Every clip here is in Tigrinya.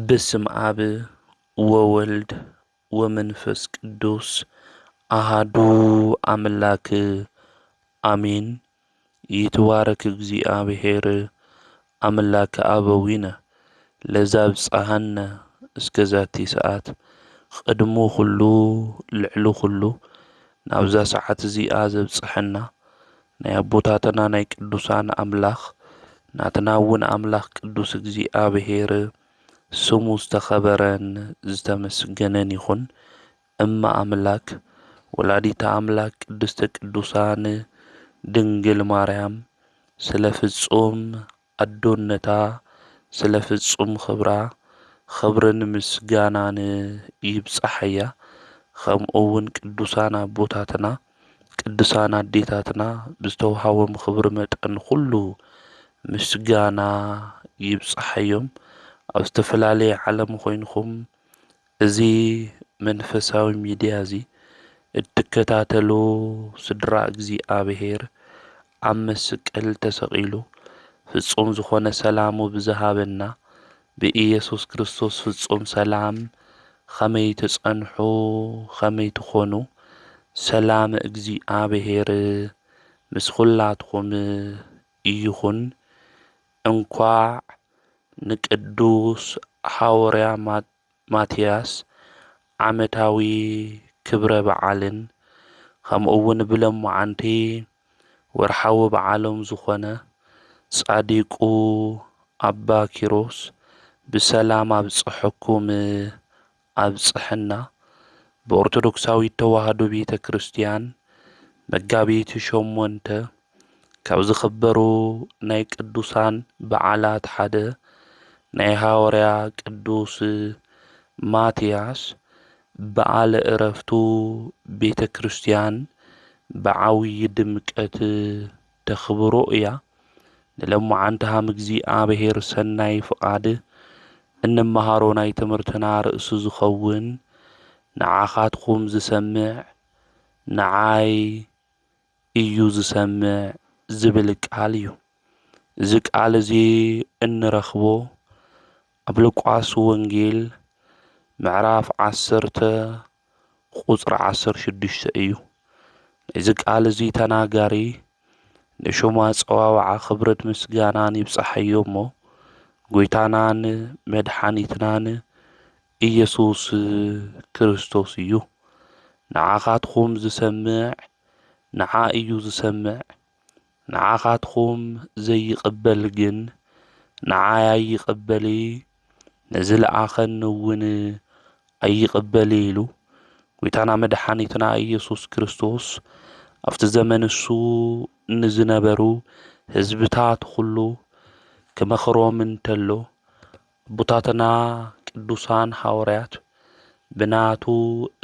በስም ኣብ ወወልድ ወመንፈስ ቅዱስ ኣሃዱ ኣምላክ ኣሜን። ይትባረክ እግዚኣብሔር ኣምላክ ኣበዊነ ለዛብጽሐነ እስከ ዛቲ ሰዓት። ቅድሙ ኩሉ ልዕሊ ኩሉ ናብዛ ሰዓት እዚኣ ዘብጽሐና ናይ ኣቦታትና ናይ ቅዱሳን ኣምላኽ ናትና እውን ኣምላኽ ቅዱስ እግዚኣብሔር ስሙ ዝተኸበረን ዝተመስገነን ይኹን። እመ ኣምላክ ወላዲተ ኣምላክ ቅድስተ ቅዱሳን ድንግል ማርያም ስለ ፍጹም ኣዶነታ ስለ ፍጹም ክብራ ክብርን ምስጋናን ይብጻሓያ። ከምኡ እውን ቅዱሳን ኣቦታትና ቅዱሳን ኣዴታትና ብዝተውሃቦም ክብሪ መጠን ኩሉ ምስጋና ይብጻሓዮም። ኣብ ዝተፈላለየ ዓለም ኮይንኩም እዚ መንፈሳዊ ሚድያ እዚ እትከታተሉ ስድራ እግዚኣብሔር ኣብ መስቀል ተሰቒሉ ፍጹም ዝኾነ ሰላሙ ብዝሃበና ብኢየሱስ ክርስቶስ ፍጹም ሰላም ከመይ ትጸንሑ ከመይ ትኾኑ ሰላም እግዚኣብሔር ምስ ኩላትኩም ይኹን። እንኳዕ ንቅዱስ ሓወርያ ማትያስ ዓመታዊ ክብረ በዓልን ከምኡ እውን ብለማዓንቲ ወርሓዊ በዓሎም ዝኾነ ጻዲቁ ኣባ ኪሮስ ብሰላም ኣብጽሐኩም ኣብጽሐና። ብኦርቶዶክሳዊት ተዋህዶ ቤተ ክርስቲያን መጋቢት ሸሞንተ ካብ ዝኽበሩ ናይ ቅዱሳን በዓላት ሓደ ናይ ሃዋርያ ቅዱስ ማትያስ በዓለ ዕረፍቱ ቤተ ክርስቲያን ብዓብዪ ድምቀት ተኽብሮ እያ። ንለማዓንቲ ሃም እግዚኣብሔር ሰናይ ፍቓድ እንመሃሮ ናይ ትምህርትና ርእሲ ዝኸውን ንዓኻትኩም ዝሰምዕ ንዓይ እዩ ዝሰምዕ ዝብል ቃል እዩ። እዚ ቃል እዚ እንረኽቦ ኣብ ሉቃስ ወንጌል ምዕራፍ ዓሰርተ ቁጽሪ ዓሰርተ ሽዱሽተ እዩ። ናይዚ ቃል እዚ ተናጋሪ ንሹም ኣጸዋውዓ ክብርን ምስጋናን ይብጻሓዮ እሞ፣ ጎይታናን መድሓኒትናን ኢየሱስ ክርስቶስ እዩ። ንዓኻትኩም ዝሰምዕ ንዓ እዩ ዝሰምዕ። ንዓኻትኩም ዘይቕበል ግን ንዓይ ኣይቕበል፣ ንዝለኣኸኒ እውን ኣይቕበል ኢሉ። ጎይታና መድሓኒትና ኢየሱስ ክርስቶስ ኣብቲ ዘመን እሱ ንዝነበሩ ህዝብታት ኩሉ ክመኽሮም እንተሎ ኣቦታትና ቅዱሳን ሃዋርያት ብናቱ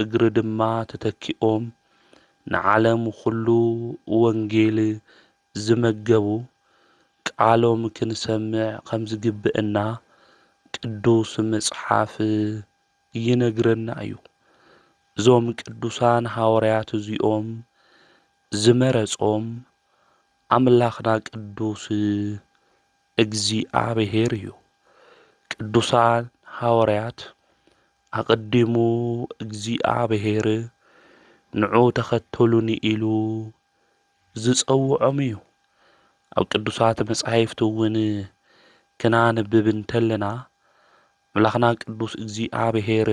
እግሪ ድማ ተተኪኦም ንዓለም ኩሉ ወንጌል ዝመገቡ ቃሎም ክንሰምዕ ከም ዝግብእና ቅዱስ መጽሓፍ ይነግረና እዩ። እዞም ቅዱሳን ሃዋርያት እዚኦም ዝመረጾም ኣምላኽና ቅዱስ እግዚኣብሔር እዩ። ቅዱሳን ሃዋርያት ኣቐዲሙ እግዚኣብሔር ንዑ ተኸተሉኒ ኢሉ ዝጸውዖም እዩ። ኣብ ቅዱሳት መጻሕፍቲ እውን ክናንብብ እንተለና ኣምላኽና ቅዱስ እግዚኣብሔር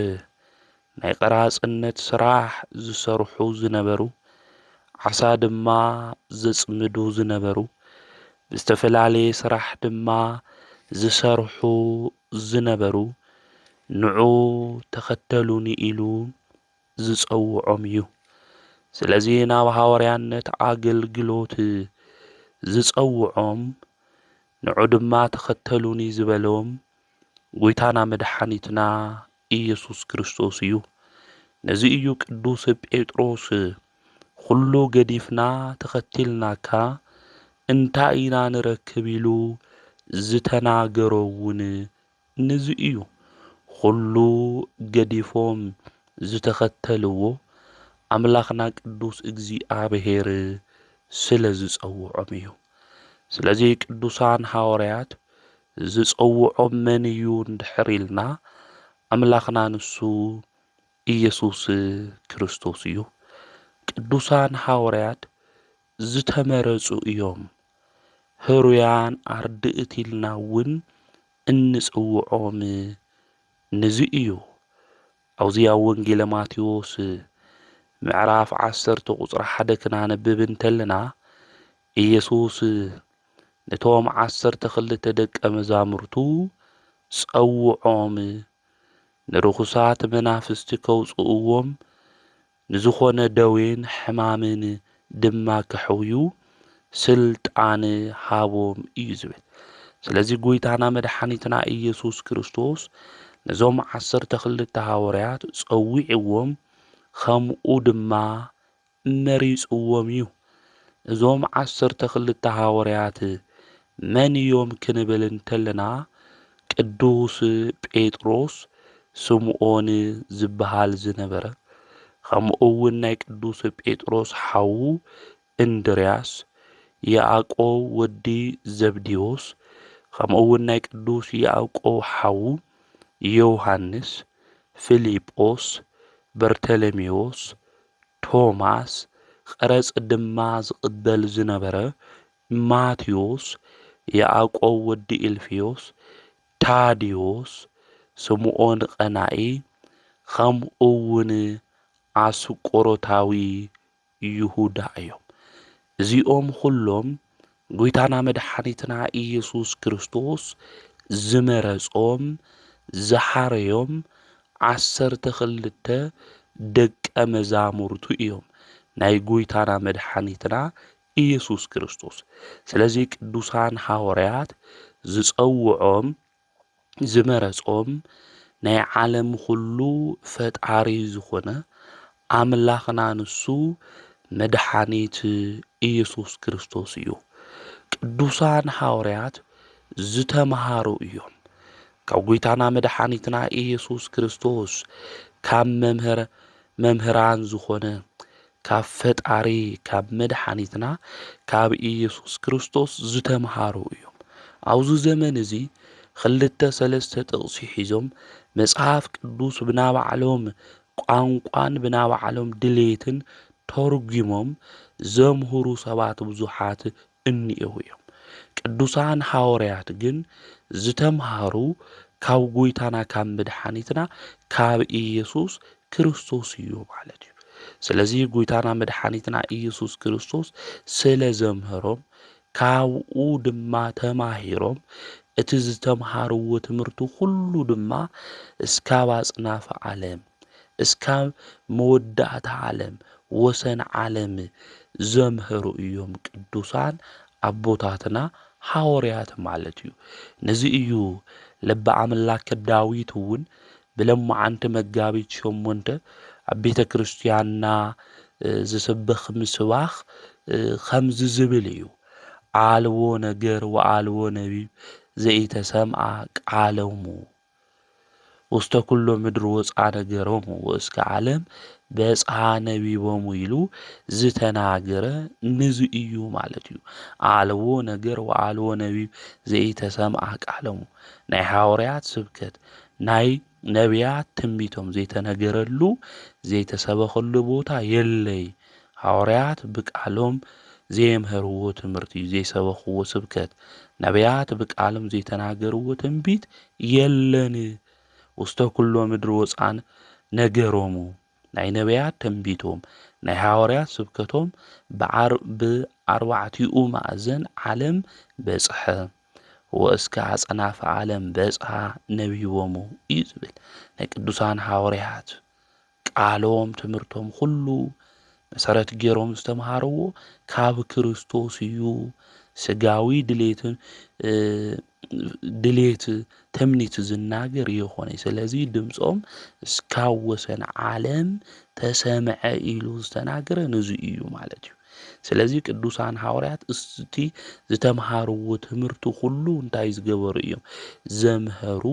ናይ ቀራጽነት ስራሕ ዝሰርሑ ዝነበሩ ዓሳ ድማ ዘጽምዱ ዝነበሩ ብዝተፈላለየ ስራሕ ድማ ዝሰርሑ ዝነበሩ ንዑ ተኸተሉኒ ኢሉ ዝጸውዖም እዩ። ስለዚ ናብ ሃዋርያነት ኣገልግሎት ዝጸውዖም ንዑ ድማ ተኸተሉኒ ዝበሎም ጎይታና መድሓኒትና ኢየሱስ ክርስቶስ እዩ። ነዚ እዩ ቅዱስ ጴጥሮስ ኩሉ ገዲፍና ተኸቲልናካ እንታይ ኢና ንረክብ ኢሉ ዝተናገሮ እውን ነዚ እዩ። ኩሉ ገዲፎም ዝተኸተልዎ ኣምላኽና ቅዱስ እግዚኣብሔር ስለ ዝጸውዖም እዩ። ስለዚ ቅዱሳን ሃዋርያት ዝጸውዖም መን እዩ እንድሕር ኢልና፣ ኣምላኽና ንሱ ኢየሱስ ክርስቶስ እዩ። ቅዱሳን ሃዋርያት ዝተመረጹ እዮም። ህሩያን ኣርድእት ኢልና እውን እንጽውዖም ነዚ እዩ። ኣብዚ ኣብ ወንጌለ ማቴዎስ ምዕራፍ ዓሰርተ ቁጽሪ ሓደ ክናነብብ እንተለና፣ ኢየሱስ ነቶም ዓሰርተ ክልተ ደቀ መዛሙርቱ ጸውዖም፣ ንርኹሳት መናፍስቲ ከውጽእዎም፣ ንዝኾነ ደዌን ሕማምን ድማ ከሕውዩ ስልጣን ሃቦም እዩ ዝብል። ስለዚ ጎይታና መድሓኒትና ኢየሱስ ክርስቶስ ነዞም ዓሰርተ ክልተ ሃዋርያት ጸዊዕዎም፣ ከምኡ ድማ መሪጽዎም እዩ። እዞም ዓሰርተ ክልተ ሃዋርያት መን እዮም ክንብል እንተለና፣ ቅዱስ ጴጥሮስ፣ ስምዖን ዝበሃል ዝነበረ፣ ከምኡ እውን ናይ ቅዱስ ጴጥሮስ ሓዉ እንድርያስ፣ ያዕቆብ ወዲ ዘብዴዎስ፣ ከምኡ እውን ናይ ቅዱስ ያዕቆብ ሓዉ ዮሃንስ፣ ፊልጶስ፣ በርተለሜዎስ፣ ቶማስ፣ ቐረጽ ድማ ዝቕበል ዝነበረ ማቴዎስ፣ ያዕቆብ ወዲ ኢልፍዮስ፣ ታዴዎስ፣ ስምዖን ቐናኢ፣ ከምኡ እውን ኣስቆሮታዊ ይሁዳ እዮም። እዚኦም ኹሎም ጎይታና መድሓኒትና ኢየሱስ ክርስቶስ ዝመረጾም፣ ዝሓረዮም ዓሰርተ ክልተ ደቀ መዛሙርቱ እዮም፣ ናይ ጎይታና መድሓኒትና ኢየሱስ ክርስቶስ። ስለዚ ቅዱሳን ሃዋርያት ዝጸውዖም፣ ዝመረጾም፣ ናይ ዓለም ኹሉ ፈጣሪ ዝኾነ ኣምላኽና ንሱ መድሓኒት ኢየሱስ ክርስቶስ እዩ። ቅዱሳን ሃዋርያት ዝተምሃሩ እዮም። ካብ ጎይታና መድሓኒትና ኢየሱስ ክርስቶስ፣ ካብ መምህር-፣ መምህራን ዝኾነ፣ ካብ ፈጣሪ፣ ካብ መድሓኒትና፣ ካብ ኢየሱስ ክርስቶስ ዝተምሃሩ እዮም። ኣብዚ ዘመን እዚ ክልተ ሰለስተ ጥቕሲ ሒዞም፣ መጽሓፍ ቅዱስ ብናባዕሎም ቋንቋን ብናባዕሎም ድሌትን ተርጒሞም ዘምህሩ ሰባት ብዙሓት እኒኤው እዮም። ቅዱሳን ሃዋርያት ግን ዝተምሃሩ ካብ ጎይታና ካብ መድሓኒትና ካብ ኢየሱስ ክርስቶስ እዩ ማለት እዩ። ስለዚ ጎይታና መድሓኒትና ኢየሱስ ክርስቶስ ስለ ዘምህሮም፣ ካብኡ ድማ ተማሂሮም፣ እቲ ዝተምሃርዎ ትምህርቲ ኩሉ ድማ እስካብ ኣጽናፈ ዓለም፣ እስካብ መወዳእታ ዓለም፣ ወሰን ዓለም ዘምህሩ እዮም ቅዱሳን ኣቦታትና ሃዋርያት ማለት እዩ። ነዚ እዩ ለበ ኣምላክ ዳዊት እውን ብለማዓንቲ መጋቢት ሸሞንተ ኣብ ቤተ ክርስቲያንና፣ እ፣ ዝስበኽ ምስባኽ፣ እ፣ ከምዚ ዝብል እዩ። "ኣልቦ ነገር ወኣልቦ ነቢብ ዘኢተሰምዓ ቃሎሙ፣ ውስተ ኩሎ ምድሪ ወፅኣ ነገሮሙ፣ ወእስከ ዓለም በፅሃ ነቢቦሙ" ኢሉ ዝተናገረ ንዚ እዩ ማለት እዩ። "ኣልቦ ነገር ወኣልቦ ነቢብ ዘኢተሰምዓ ቃሎሙ"፣ ናይ ሃዋርያት ስብከት፣ ናይ ነቢያት ትንቢቶም ዘይተነገረሉ፣ ዘይተሰበኸሉ ቦታ የለይ። ሃዋርያት ብቃሎም ዘየምሀርዎ ትምህርቲ፣ ዘይሰበኽዎ ስብከት፣ ነቢያት ብቃሎም ዘይተናገርዎ ትንቢት የለን። "ውስተ ኩሎ ምድሪ ወፅኣ ነገሮሙ"፣ ናይ ነቢያት ትንቢቶም፣ ናይ ሃዋርያት ስብከቶም ብዓር-፣ ብኣርባዕቲኡ ማእዘን ዓለም በፅሐ። "ወእስከ ኣጽናፈ ዓለም በጽሐ ነቢቦሙ" እዩ ዝብል። ናይ ቅዱሳን ሃዋርያት ቃሎም፣ ትምህርቶም፣ ኩሉ መሰረት ገይሮም ዝተምሃርዎ ካብ ክርስቶስ እዩ። ስጋዊ ድሌትን፣ እ፣ ድሌት ተምኒት ዝናገር ይኾነ። ስለዚ ድምፆም እስካብ ወሰን ዓለም ተሰምዐ ኢሉ ዝተናገረ ነዚ እዩ ማለት እዩ። ስለዚ ቅዱሳን ሃዋርያት እስቲ ዝተምሃርዎ ትምህርቲ ኩሉ እንታይ ዝገበሩ እዮም? ዘምሀሩ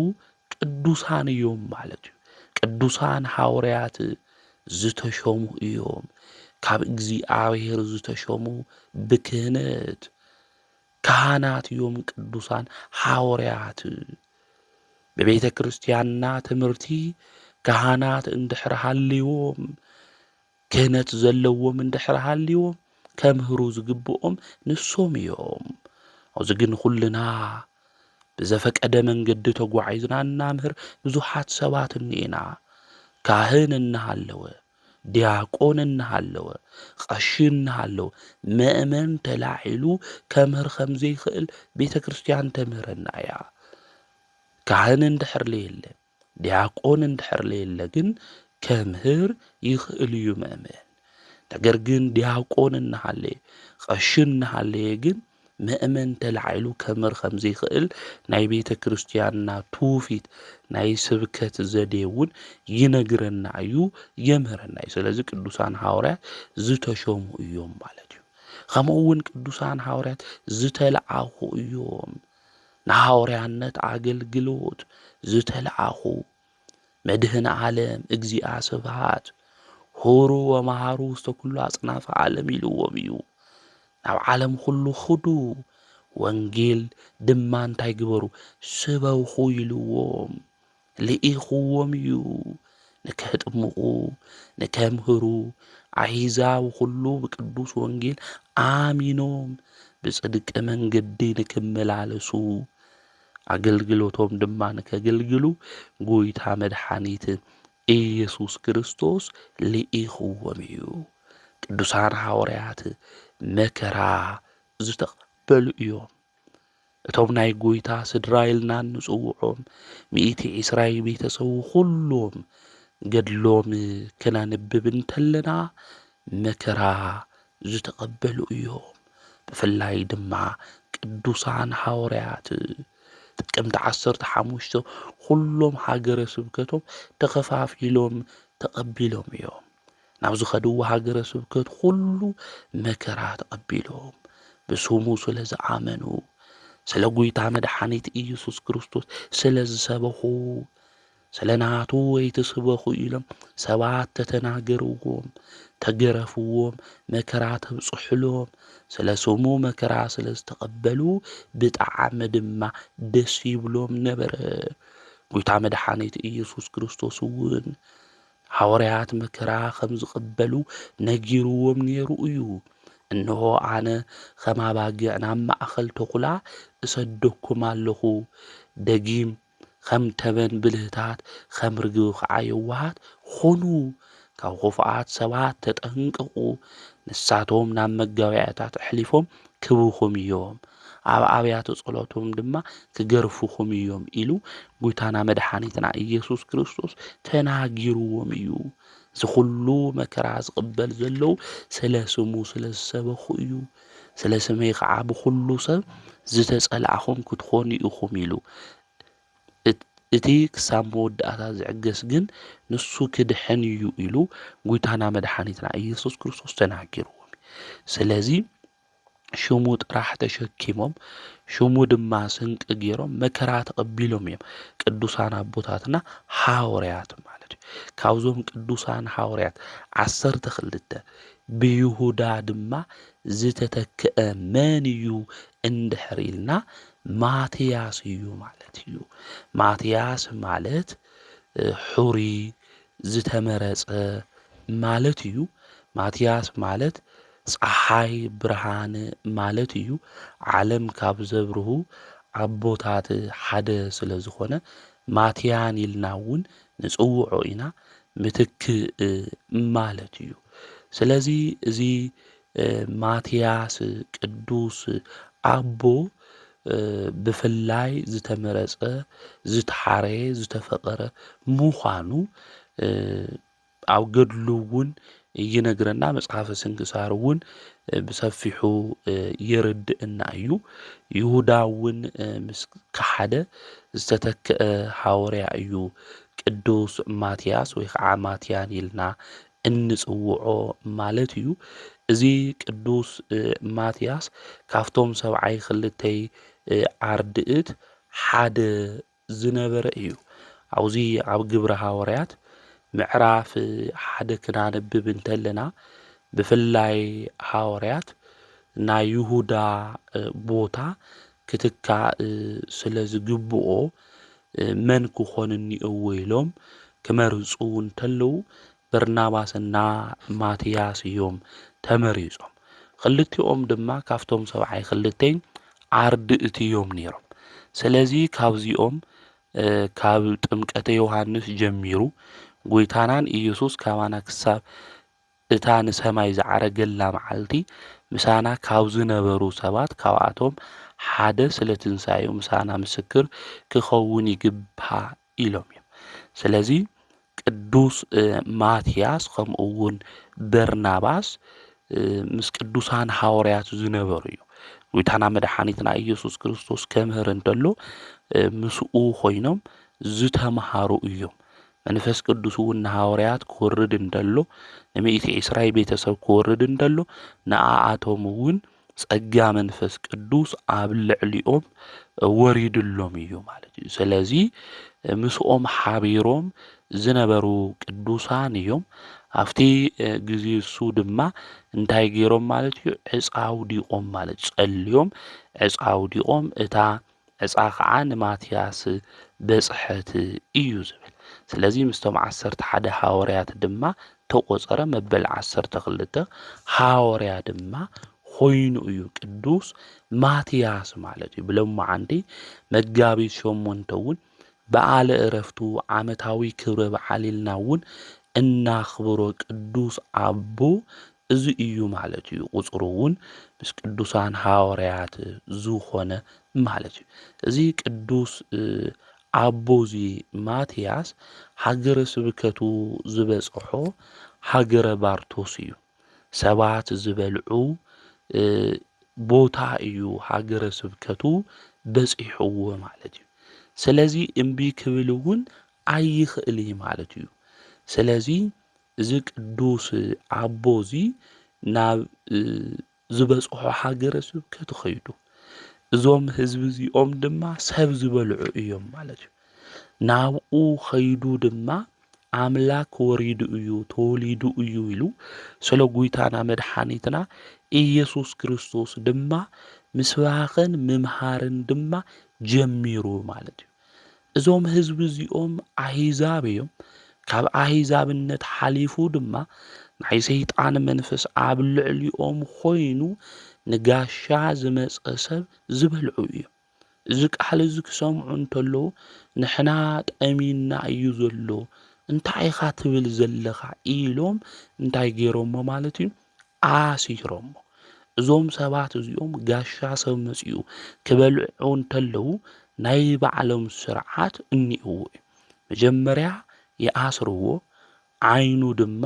ቅዱሳን እዮም ማለት እዩ። ቅዱሳን ሃዋርያት ዝተሾሙ እዮም። ካብ እግዚኣብሔር ዝተሾሙ ብክህነት፣ ካህናት እዮም ቅዱሳን ሃዋርያት። ብቤተ ክርስቲያንና ትምህርቲ ካህናት እንድሕር ሃልይዎም፣ ክህነት ዘለዎም እንድሕር ሃልይዎም፣ ከምህሩ ዝግብኦም ንሶም እዮም። ኣብዚ ግን ኩልና ብዘፈቀደ መንገዲ ተጓዒዝና እናምህር ብዙሓት ሰባት እኒኤና። ካህን እናሃለወ፣ ዲያቆን እናሃለወ፣ ቀሺ እናሃለወ፣ መእመን ተላዒሉ ከምህር ከም ዘይክእል ቤተ ክርስቲያን ተምህረና እያ። ካህን እንድሕር ለየለ፣ ዲያቆን እንድሕር ለየለ ግን ከምህር ይኽእል እዩ መእመን። ነገር ግን ዲያቆን እናሃለየ፣ ቀሺ እናሃለየ ግን መእመን ተላዒሉ ከምህር ከም ዘይክእል ናይ ቤተ ክርስቲያንና ትውፊት፣ ናይ ስብከት ዘዴ እውን ይነግረና እዩ፣ የምህረና እዩ። ስለዚ ቅዱሳን ሃዋርያት ዝተሾሙ እዮም ማለት እዩ። ከምኡ እውን ቅዱሳን ሃዋርያት ዝተለኣኹ እዮም። ንሃዋርያነት ኣገልግሎት ዝተለኣኹ፣ መድህን ዓለም እግዚኣብሔር ስብሐት፣ ሁሩ ወመሃሩ ውስተ ኩሉ ኣጽናፈ ዓለም ኢልዎም እዩ። ናብ ዓለም ኩሉ ኹዱ፣ ወንጌል ድማ እንታይ ግበሩ? ስበኹ ኢልዎም። ልኢኽዎም እዩ። ንከጥምቑ፣ ንከምህሩ፣ ኣህዛብ ኩሉ ብቅዱስ ወንጌል ኣሚኖም ብጽድቂ መንገዲ ንክመላለሱ፣ ኣገልግሎቶም ድማ ንከገልግሉ ጎይታ መድሓኒት ኢየሱስ ክርስቶስ ልኢኽዎም እዩ። ቅዱሳን ሃዋርያት መከራ ዝተቐበሉ እዮም። እቶም ናይ ጎይታ ስድራ ኢልና እንጽውዖም ሚእቲ ዒስራይ ቤተሰቡ ኩሎም ገድሎም ክነንብብ እንተለና መከራ ዝተቐበሉ እዮም። ብፍላይ ድማ ቅዱሳን ሃዋርያት ጥቅምቲ ዓሰርተ ሓሙሽተ ኩሎም ሃገረ ስብከቶም ተኸፋፊሎም ተቐቢሎም እዮም። ናብ ዝኸድዎ ሃገረ ስብከት ኩሉ መከራ ተቐቢሎም፣ ብስሙ ስለ ዝኣመኑ፣ ስለ ጎይታ መድሓኒት ኢየሱስ ክርስቶስ ስለ ዝሰበኹ፣ ስለ ናቱ ኣይትስበኹ ኢሎም ሰባት ተተናገርዎም፣ ተገረፍዎም፣ መከራ ተብጽሑሎም፣ ስለ ስሙ መከራ ስለ ዝተቐበሉ ብጣዕሚ ድማ ደስ ይብሎም ነበረ። ጎይታ መድሓኒት ኢየሱስ ክርስቶስ እውን ሃዋርያት መከራ ከም ዝቕበሉ ነጊርዎም ነይሩ እዩ። እንሆ ኣነ ከም ኣባጊዕ ናብ ማእከል ተኹላ እሰደኩም ኣለኹ። ደጊም ከም ተበን ብልህታት፣ ከም ርግብ ኸዓ የዋሃት ኹኑ። ካብ ኽፉኣት ሰባት ተጠንቀቑ። ንሳቶም ናብ መጋባእያታት ኣሕሊፎም ክህቡኹም እዮም። ኣብ ኣብያተ ጸሎቶም ድማ ክገርፉኹም እዮም ኢሉ ጎይታና መድሓኒትና ኢየሱስ ክርስቶስ ተናጊርዎም እዩ። እዚ ኹሉ መከራ ዝቕበል ዘለዉ ስለ ስሙ ስለ ዝሰበኹ እዩ። ስለ ስመይ ኸዓ ብኹሉ ሰብ ዝተጸላእኹም ክትኾኑ ኢኹም ኢሉ። እት-፣ እቲ ክሳብ መወዳእታ ዝዕገስ ግን ንሱ ክድሕን እዩ ኢሉ ጎይታና መድሓኒትና ኢየሱስ ክርስቶስ ተናጊርዎም እዩ። ስለዚ ሽሙ ጥራሕ ተሸኪሞም፣ ሽሙ ድማ ስንቂ ገይሮም መከራ ተቐቢሎም እዮም ቅዱሳን ኣቦታትና ሃዋርያት ማለት እዩ። ካብዞም ቅዱሳን ሃዋርያት ዓሰርተ ክልተ ብይሁዳ ድማ ዝተተክአ መን እዩ እንድሕር ኢልና ማትያስ እዩ ማለት እዩ። ማትያስ ማለት፣ እ፣ ሕሩይ ዝተመረጸ ማለት እዩ። ማትያስ ማለት ጸሓይ ብርሃን ማለት እዩ። ዓለም ካብ ዘብርሁ ኣቦታት ሓደ ስለ ዝኾነ ማትያን ኢልና እውን ንጽውዖ ኢና። ምትክእ ማለት እዩ። ስለዚ እዚ፣ እ፣ ማትያስ ቅዱስ ኣቦ፣ እ፣ ብፍላይ ዝተመረጸ፣ ዝተሓረየ፣ ዝተፈቐረ ምዃኑ፣ እ፣ ኣብ ገድሉ እውን ይነግረና። መጽሓፈ ስንክሳር እውን፣ እ፣ ብሰፊሑ፣ እ፣ የረድእና እዩ። ይሁዳ እውን፣ እ፣ ምስ ከሓደ ዝተተክአ ሃዋርያ እዩ ቅዱስ ማትያስ ወይ ከዓ ማትያን ኢልና እንጽውዖ ማለት እዩ። እዚ ቅዱስ፣ እ፣ ማትያስ ካብቶም ሰብዓይ ክልተይ፣ እ፣ ኣርድእት ሓደ ዝነበረ እዩ። ኣብዚ ኣብ ግብረ ሃዋርያት ምዕራፍ ሓደ ክናነብብ እንተለና፣ ብፍላይ ሃዋርያት ናይ ይሁዳ ቦታ ክትካእ ስለ ዝግብኦ፣ መን ክኾን እኒኦዎ ኢሎም ክመርፁ እንተለዉ፣ በርናባስና ማትያስ እዮም ተመሪጾም። ክልቲኦም ድማ ካብቶም ሰብዓይ ክልተይ ኣርድእቲ እዮም ነይሮም። ስለዚ ካብዚኦም፣ ካብ ጥምቀተ ዮሃንስ ጀሚሩ፣ ጎይታናን ኢየሱስ ካባና ክሳብ እታ ንሰማይ ዝዓረገላ መዓልቲ ምሳና ካብ ዝነበሩ ሰባት፣ ካብኣቶም ሓደ ስለ ትንሳኤኡ ምሳና ምስክር ክኸውን ይግባእ ኢሎም እዮም። ስለዚ ቅዱስ ማትያስ ከምኡ እውን በርናባስ ምስ ቅዱሳን ሃዋርያት ዝነበሩ እዩ። ጎይታና መድሓኒትና ኢየሱስ ክርስቶስ ከምህር እንተሎ ምስኡ ኮይኖም ዝተምሃሩ እዮም። መንፈስ ቅዱስ እውን ንሃዋርያት ክወርድ እንተሎ፣ ንሚእቲ ዕስራይ ቤተሰብ ክወርድ እንተሎ፣ ንኣኣቶም እውን ጸጋ መንፈስ ቅዱስ ኣብ ልዕሊኦም ወሪድሎም እዩ ማለት እዩ። ስለዚ ምስኦም ሓቢሮም ዝነበሩ ቅዱሳን እዮም። ኣብቲ ግዜ እሱ ድማ እንታይ ገይሮም ማለት እዩ? ዕፃ ኣውዲቖም ማለት፣ ጸልዮም ዕፃ ኣውዲቖም፣ እታ ዕፃ ኸዓ ንማትያስ በጽሐት እዩ ዝብል። ስለዚ ምስቶም ዓሰርተ ሓደ ሃዋርያት ድማ ተቖጸረ፣ መበል ዓሰርተ ክልተ ሃዋርያ ድማ ኮይኑ እዩ ቅዱስ ማትያስ ማለት እዩ። ብሎማዓንቲ መጋቢት ሸሞንተ እውን በዓለ ዕረፍቱ ዓመታዊ ክብረ በዓል ኢልና እውን እናኽብሮ ቅዱስ ኣቦ እዚ እዩ ማለት እዩ። ቁጽሩ እውን ምስ ቅዱሳን ሃዋርያት ዝኾነ ማለት እዩ። እዚ ቅዱስ ኣቦ እዚ ማትያስ ሃገረ ስብከቱ ዝበጽሖ ሃገረ ባርቶስ እዩ። ሰባት ዝበልዑ ቦታ እዩ ሃገረ ስብከቱ በጺሕዎ ማለት እዩ። ስለዚ እምቢ ክብል እውን ኣይኽእል እዩ ማለት እዩ። ስለዚ እዚ ቅዱስ ኣቦ እዚ ናብ ዝበጽሖ ሃገረ ስብከት ኸይዱ፣ እዞም ህዝቢ እዚኦም ድማ ሰብ ዝበልዑ እዮም ማለት እዩ። ናብኡ ኸይዱ ድማ ኣምላክ ወሪዱ እዩ፣ ተወሊዱ እዩ ኢሉ ስለ ጎይታና መድሓኒትና ኢየሱስ ክርስቶስ ድማ ምስባኽን ምምሃርን ድማ ጀሚሩ ማለት እዩ። እዞም ህዝቢ እዚኦም ኣህዛብ እዮም። ካብ ኣህዛብነት ሓሊፉ ድማ ናይ ሰይጣን መንፈስ ኣብ ልዕሊኦም ኮይኑ ንጋሻ ዝመጸ ሰብ ዝበልዑ እዮም። እዚ ቃል እዚ ክሰምዑ እንተለዉ፣ "ንሕና ጠሚና እዩ ዘሎ፣ እንታይ ኢኻ ትብል ዘለኻ?" ኢሎም እንታይ ገይሮሞ ማለት እዩ? ኣሲሮሞ። እዞም ሰባት እዚኦም ጋሻ ሰብ መጺኡ ክበልዑ እንተለዉ፣ ናይ ባዕሎም ስርዓት እኒእዎ እዩ። መጀመርያ ይኣስርዎ፣ ዓይኑ ድማ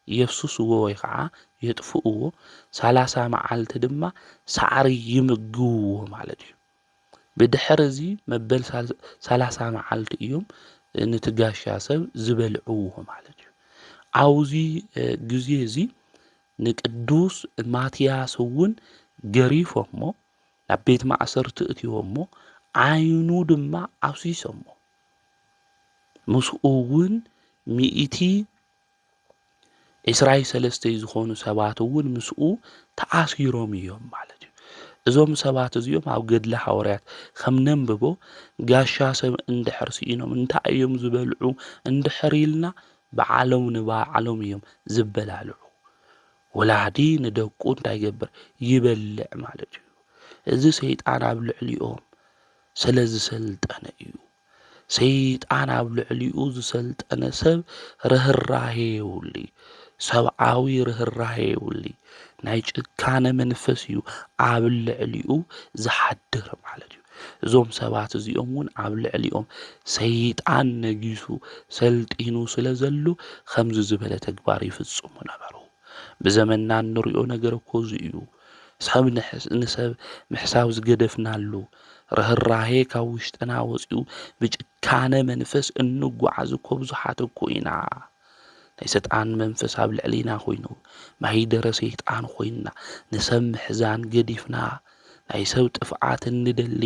የፍስስዎ ወይ ኸዓ የጥፍእዎ፣ ሰላሳ መዓልቲ ድማ ሳዕሪ ይምግብዎ ማለት እዩ። ብድሕሪ እዚ መበል ሳል-፣ ሰላሳ መዓልቲ እዮም ነቲ ጋሻ ሰብ ዝበልዕዎ ማለት እዩ። ኣብዚ፣ እ፣ ግዜ እዚ ንቅዱስ ማትያስ እውን ገሪፎሞ፣ ናብ ቤት ማእሰርቲ እትዎሞ፣ ዓይኑ ድማ ኣፍሲሶሞ። ምስኡ እውን ሚእቲ ዕስራይ ሰለስተይ ዝኾኑ ሰባት እውን ምስኡ ተኣሲሮም እዮም ማለት እዩ። እዞም ሰባት እዚኦም ኣብ ገድሊ ሃዋርያት ከም ነንብቦ፣ ጋሻ ሰብ እንድሕር ስኢኖም እንታይ እዮም ዝበልዑ እንድሕር ኢልና፣ ባዕሎም ንባዕሎም እዮም ዝበላልዑ። ወላዲ ንደቁ እንታይ ይገብር? ይበልዕ ማለት እዩ። እዚ ሰይጣን ኣብ ልዕሊኦም ስለ ዝሰልጠነ እዩ። ሰይጣን ኣብ ልዕሊኡ ዝሰልጠነ ሰብ ርህራሄ የብሉይ። ሰብኣዊ ርህራሄ የብሉይ። ናይ ጭካነ መንፈስ እዩ ኣብ ልዕሊኡ ዝሓድር ማለት እዩ። እዞም ሰባት እዚኦም እውን ኣብ ልዕሊኦም ሰይጣን ነጊሱ ሰልጢኑ ስለ ዘሎ፣ ከምዚ ዝበለ ተግባር ይፍጽሙ ነበሩ። ብዘመንና እንሪኦ ነገር እኮ እዚ እዩ። ሰብ ንሕስ-፣ ንሰብ ምሕሳብ ዝገደፍናሉ፣ ርህራሄ ካብ ውሽጥና ወጺኡ ብጭካነ መንፈስ እንጓዓዝ እኮ ብዙሓት እኮ ኢና። ናይ ሰይጣን መንፈስ ኣብ ልዕሊና ኮይኑ፣ ማሂደረ ሰይጣን ኮይንና፣ ንሰብ ምሕዛን ገዲፍና፣ ናይ ሰብ ጥፍኣት እንደሊ፣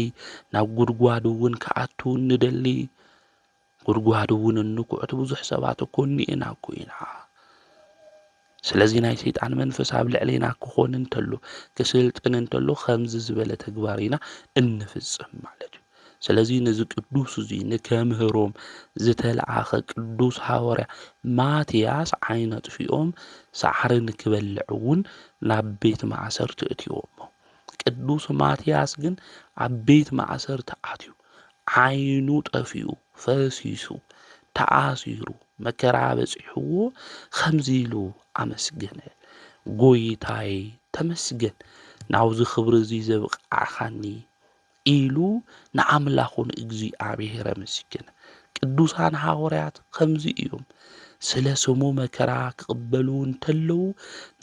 ናብ ጉድጓድ እውን ክኣቱ እንደሊ፣ ጉድጓድ እውን እንኩዕት ብዙሕ ሰባት እኮ እኒኤና እኮ ኢና። ስለዚ ናይ ሰይጣን መንፈስ ኣብ ልዕሌና ክኾን እንተሎ፣ ክስልጥን እንተሎ፣ ከምዚ ዝበለ ተግባር ኢና እንፍጽም ማለት እዩ። ስለዚ ነዚ ቅዱስ እዚ ንከምህሮም ዝተለኣኸ ቅዱስ ሃዋርያ ማትያስ ዓይነ ጥፊኦም ሳዕሪ ንክበልዕ እውን ናብ ቤት ማእሰርቲ እትይዎሞ። ቅዱስ ማትያስ ግን ኣብ ቤት ማእሰርቲ ኣትዩ፣ ዓይኑ ጠፊኡ፣ ፈሲሱ፣ ተኣሲሩ፣ መከራ በጺሕዎ፣ ከምዚ ኢሉ ኣመስገነ። ጎይታይ ተመስገን፣ ናብዚ ክብሪ እዚ ዘብቃዕኻኒ ኢሉ ንኣምላኹ ንእግዚኣብሔር ኣመስገነ። ቅዱሳን ሃዋርያት ከምዚ እዮም። ስለ ስሙ መከራ ክቕበሉ እንተለዉ፣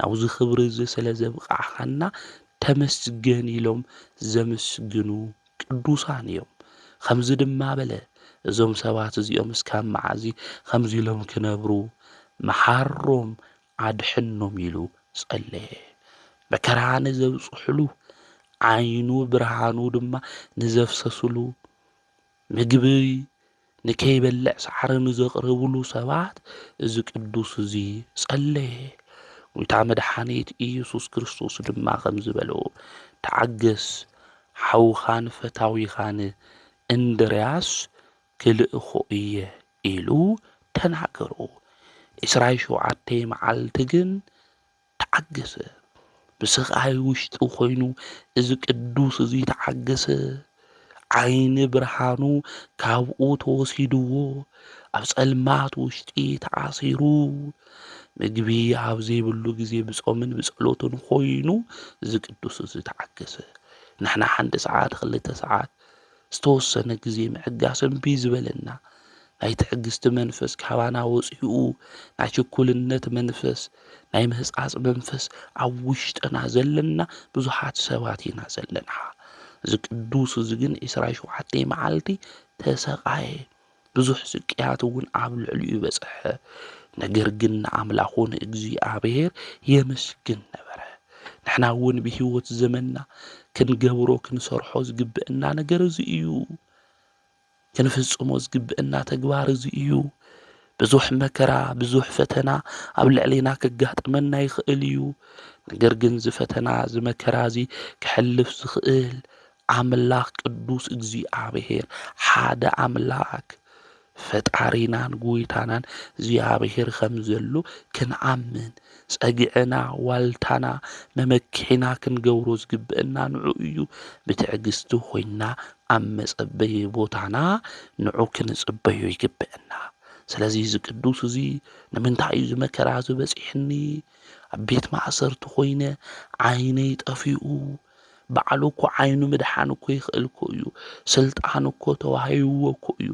ናብዚ ክብሪ እዚ ስለ ዘብቃዕኻና ተመስገን ኢሎም ዘመስግኑ ቅዱሳን እዮም። ከምዚ ድማ በለ፣ እዞም ሰባት እዚኦም እስካብ መዓዚ ከምዚ ኢሎም ክነብሩ? መሓሮም፣ ኣድሕኖም ኢሉ ጸለየ። መከራ ንዘብጽሑሉ፣ ዓይኑ ብርሃኑ ድማ ንዘፍሰሱሉ፣ ምግቢ ንከይበልዕ ሳዕሪ ንዘቕረብሉ ሰባት እዚ ቅዱስ እዚ ጸለየ። ጎይታ መድሓኒት ኢየሱስ ክርስቶስ ድማ ከምዚ በሎ፣ ተዓገስ፣ ሓውኻን ፈታዊኻን እንድርያስ ክልእኾ እየ ኢሉ ተናገሮ። ዕስራን ሸውዓተን መዓልቲ ግን ተዓገሰ። ብስቓይ ውሽጢ ኮይኑ እዚ ቅዱስ እዚ ተዓገሰ። ዓይኒ ብርሃኑ ካብኡ ተወሲድዎ፣ ኣብ ጸልማት ውሽጢ ተኣሲሩ፣ ምግቢ ኣብ ዘይብሉ ግዜ ብጾምን ብጸሎትን ኮይኑ እዚ ቅዱስ እዚ ተዓገሰ። ንሕና ሓንቲ ሰዓት፣ ክልተ ሰዓት፣ ዝተወሰነ ግዜ ምዕጋስ እምቢ ዝበለና፣ ናይ ትዕግስቲ መንፈስ ካባና ወጺኡ፣ ናይ ችኩልነት መንፈስ፣ ናይ ምህጻጽ መንፈስ ኣብ ውሽጥና ዘለና ብዙሓት ሰባት ኢና ዘለና። እዚ ቅዱስ እዚ ግን ዕስራን ሸውዓተን መዓልቲ ተሰቓየ። ብዙሕ ስቅያት እውን ኣብ ልዕሊኡ በጽሐ። ነገር ግን ንኣምላኹ ንእግዚኣብሔር የመስግን ነበረ። ንሕና እውን ብህይወት ዘመንና ክንገብሮ ክንሰርሖ ዝግብእና ነገር እዚ እዩ። ክንፍጽሞ ዝግብእና ተግባር እዚ እዩ። ብዙሕ መከራ፣ ብዙሕ ፈተና ኣብ ልዕሌና ከጋጥመና ይኽእል እዩ። ነገር ግን እዚ ፈተና፣ እዚ መከራ እዚ ክሕልፍ ዝኽእል ኣምላኽ ቅዱስ እግዚኣብሔር ሓደ ኣምላኽ ፈጣሪናን ጎይታናን እግዚኣብሔር ከም ዘሎ ክንኣምን፣ ጸግዕና፣ ዋልታና፣ መመክሒና ክንገብሮ ዝግብእና ንዑ እዩ። ብትዕግስቲ ኮይንና ኣብ መጸበዪ ቦታና ንዑ ክንጽበዮ ይግብእና። ስለዚ እዚ ቅዱስ እዚ ንምንታይ እዩ እዚ መከራ እዚ በጺሕኒ? ኣብ ቤት ማእሰርቲ ኮይነ ዓይነይ ጠፊኡ። ባዕሉ እኮ ዓይኑ ምድሓን እኮ ይኽእል እኮ እዩ። ስልጣን እኮ ተዋሂብዎ እኮ እዩ።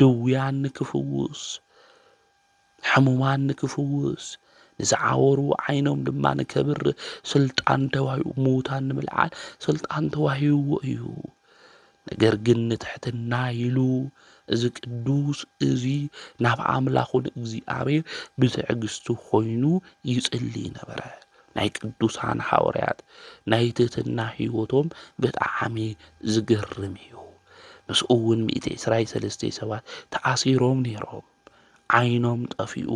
ድውያን ንክፍውስ፣ ሕሙማን ንክፍውስ፣ ንዝዓወሩ ዓይኖም ድማ ንከብርህ ስልጣን ተዋሂቡ፣ ምዉታን ንምልዓል ስልጣን ተዋሂብዎ እዩ። ነገር ግን ንትሕትና ኢሉ እዚ ቅዱስ እዚ ናብ ኣምላኹ ንእግዚኣብሔር ብትዕግስቲ ኮይኑ ይጽሊ ነበረ። ናይ ቅዱሳን ሃዋርያት ናይ ትሕትና ህይወቶም ብጣዕሚ ዝገርም እዩ። ምስኡ እውን ሚእቲ ዕስራን ሰለስተን ሰባት ተኣሲሮም ነይሮም። ዓይኖም ጠፊኡ፣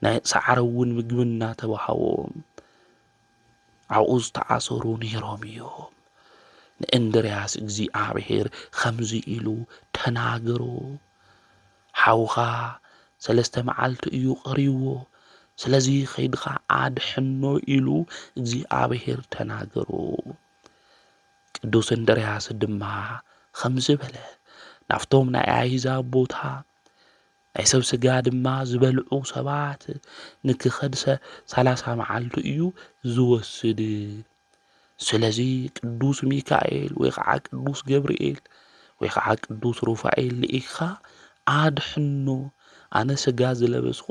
ናይ ሳዕሪ እውን ምግቢ እናተዋሃቦም ኣብኡ ዝተኣሰሩ ነይሮም እዮም። ንእንድርያስ እግዚኣብሔር ከምዚ ኢሉ ተናገሮ፣ ሓውኻ ሰለስተ መዓልቲ እዩ ቀሪዎ፣ ስለዚ ከይድኻ ኣድሕኖ ኢሉ እግዚኣብሔር ተናገሮ። ቅዱስ እንድርያስ ድማ ከምዚ በለ፣ ናብቶም ናይ ኣህዛብ ቦታ ናይ ሰብ ስጋ ድማ ዝበልዑ ሰባት ንክኸድሰ ሰላሳ መዓልቲ እዩ ዝወስድ። ስለዚ ቅዱስ ሚካኤል ወይ ከዓ ቅዱስ ገብርኤል ወይ ከዓ ቅዱስ ሩፋኤል ልኢኻ ኣድሕኖ፣ ኣነ ስጋ ዝለበስኹ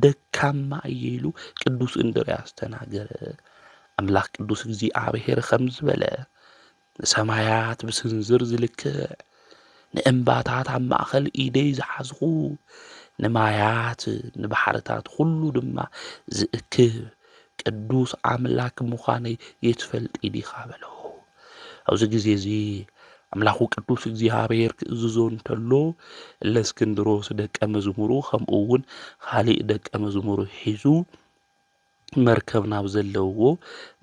ደካማ እየ ኢሉ ቅዱስ እንድርያስ ተናገረ። ኣምላኽ ቅዱስ እግዚኣብሔር ከም ዝበለ፣ ንሰማያት ብስንዝር ዝልክዕ፣ ንእምባታት ኣብ ማእኸል ኢደይ ዝሓዝኹ፣ ንማያት ንባሕርታት ኩሉ ድማ ዝእክብ ቅዱስ ኣምላክ ምዃነይ የትፈልጢ ዲኻ? በሎ። ኣብዚ ግዜ እዚ ኣምላኹ ቅዱስ እግዚኣብሔር ክእዝዞ እንተሎ፣ እለእስክንድሮስ ደቀ መዝሙሩ፣ ከምኡ እውን ኻሊእ ደቀ መዝሙሩ ሒዙ መርከብ ናብ ዘለውዎ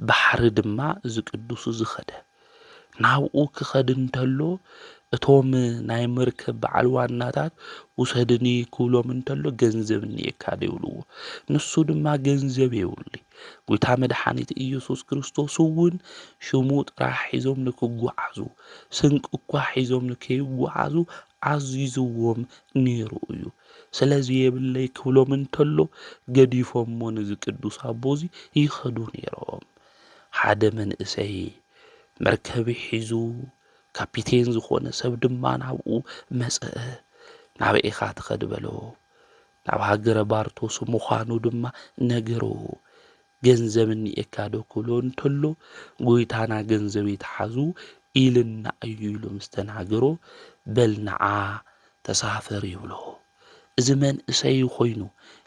ባሕሪ ድማ እዚ ቅዱስ እዚ ኸደ። ናብኡ ክኸድ እንተሎ፣ እቶም ናይ መርከብ በዓል ዋናታት "ውሰድኒ" ክብሎም እንተሎ፣ "ገንዘብ እኒኤካ ዶ?" ይብልዎ። ንሱ ድማ "ገንዘብ የብሉይ።" ጎይታ መድሓኒት ኢየሱስ ክርስቶስ እውን ሽሙ ጥራሕ ሒዞም ንክጓዓዙ፣ ስንቂ እኳ ሒዞም ንከይጓዓዙ ኣዚዝዎም ነይሩ እዩ። "ስለዚ የብለይ" ክብሎም እንተሎ፣ ገዲፎሞ ነዚ ቅዱስ ኣቦ እዚ ይኸዱ ነይሮም። ሓደ መንእሰይ መርከብ ሒዙ፣ ካፒቴን ዝኾነ ሰብ ድማ ናብኡ መጸ። "ናበይ ኢኻ ትኸድ?" በሎ። ናብ ሃገረ ባርቶስ ምዃኑ ድማ ነገሮ። "ገንዘብ እኒኤካ ዶ?" ክብሎ እንተሎ፣ "ጎይታና ገንዘብ ይትሓዙ ኢልና እዩ" ኢሉ ምስ ተናገሮ፣ "በል ንዓ ተሳፈር" ይብሎ። እዚ መንእሰይ ኮይኑ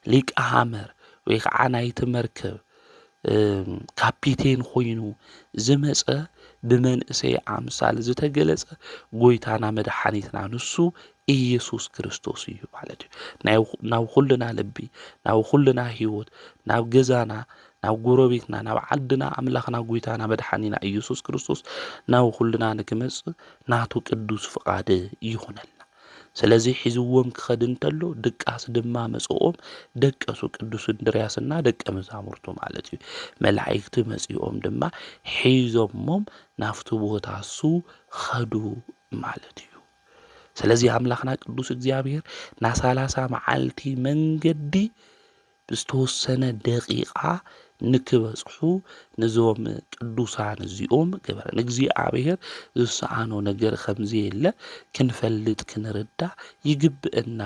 ሊቀ ሃመር ወይ ከዓ ናይቲ መርከብ፣ እም፣ ካፒቴን ኮይኑ ዝመጸ፣ ብመንእሰይ ኣምሳል ዝተገለጸ ጎይታና መድሓኒትና ንሱ ኢየሱስ ክርስቶስ እዩ ማለት እዩ። ናይ-፣ ናብ ኩልና ልቢ፣ ናብ ኩልና ህይወት፣ ናብ ገዛና፣ ናብ ጎረቤትና፣ ናብ ዓድና ኣምላኽና ጎይታና መድሓኒና ኢየሱስ ክርስቶስ ናብ ኩልና ንክመጽእ ናቱ ቅዱስ ፍቓድ ይኹነልና። ስለዚ ሒዝዎም ክኸድ እንተሎ ድቃስ ድማ መጽኦም ደቀሱ ቅዱስ እንድርያስና ደቀ መዛሙርቱ ማለት እዩ። መላእክቲ መጺኦም ድማ ሒዞሞም ናብቲ ቦታ እሱ ኸዱ ማለት እዩ። ስለዚ ኣምላኽና ቅዱስ እግዚኣብሔር ና ሰላሳ መዓልቲ መንገዲ ብዝተወሰነ ደቂቓ ንክበጽሑ ነዞም ቅዱሳን እዚኦም ገበረ። ንእግዚኣብሔር ዝሰኣኖ ነገር ከም ዘየለ ክንፈልጥ ክንርዳእ ይግብእና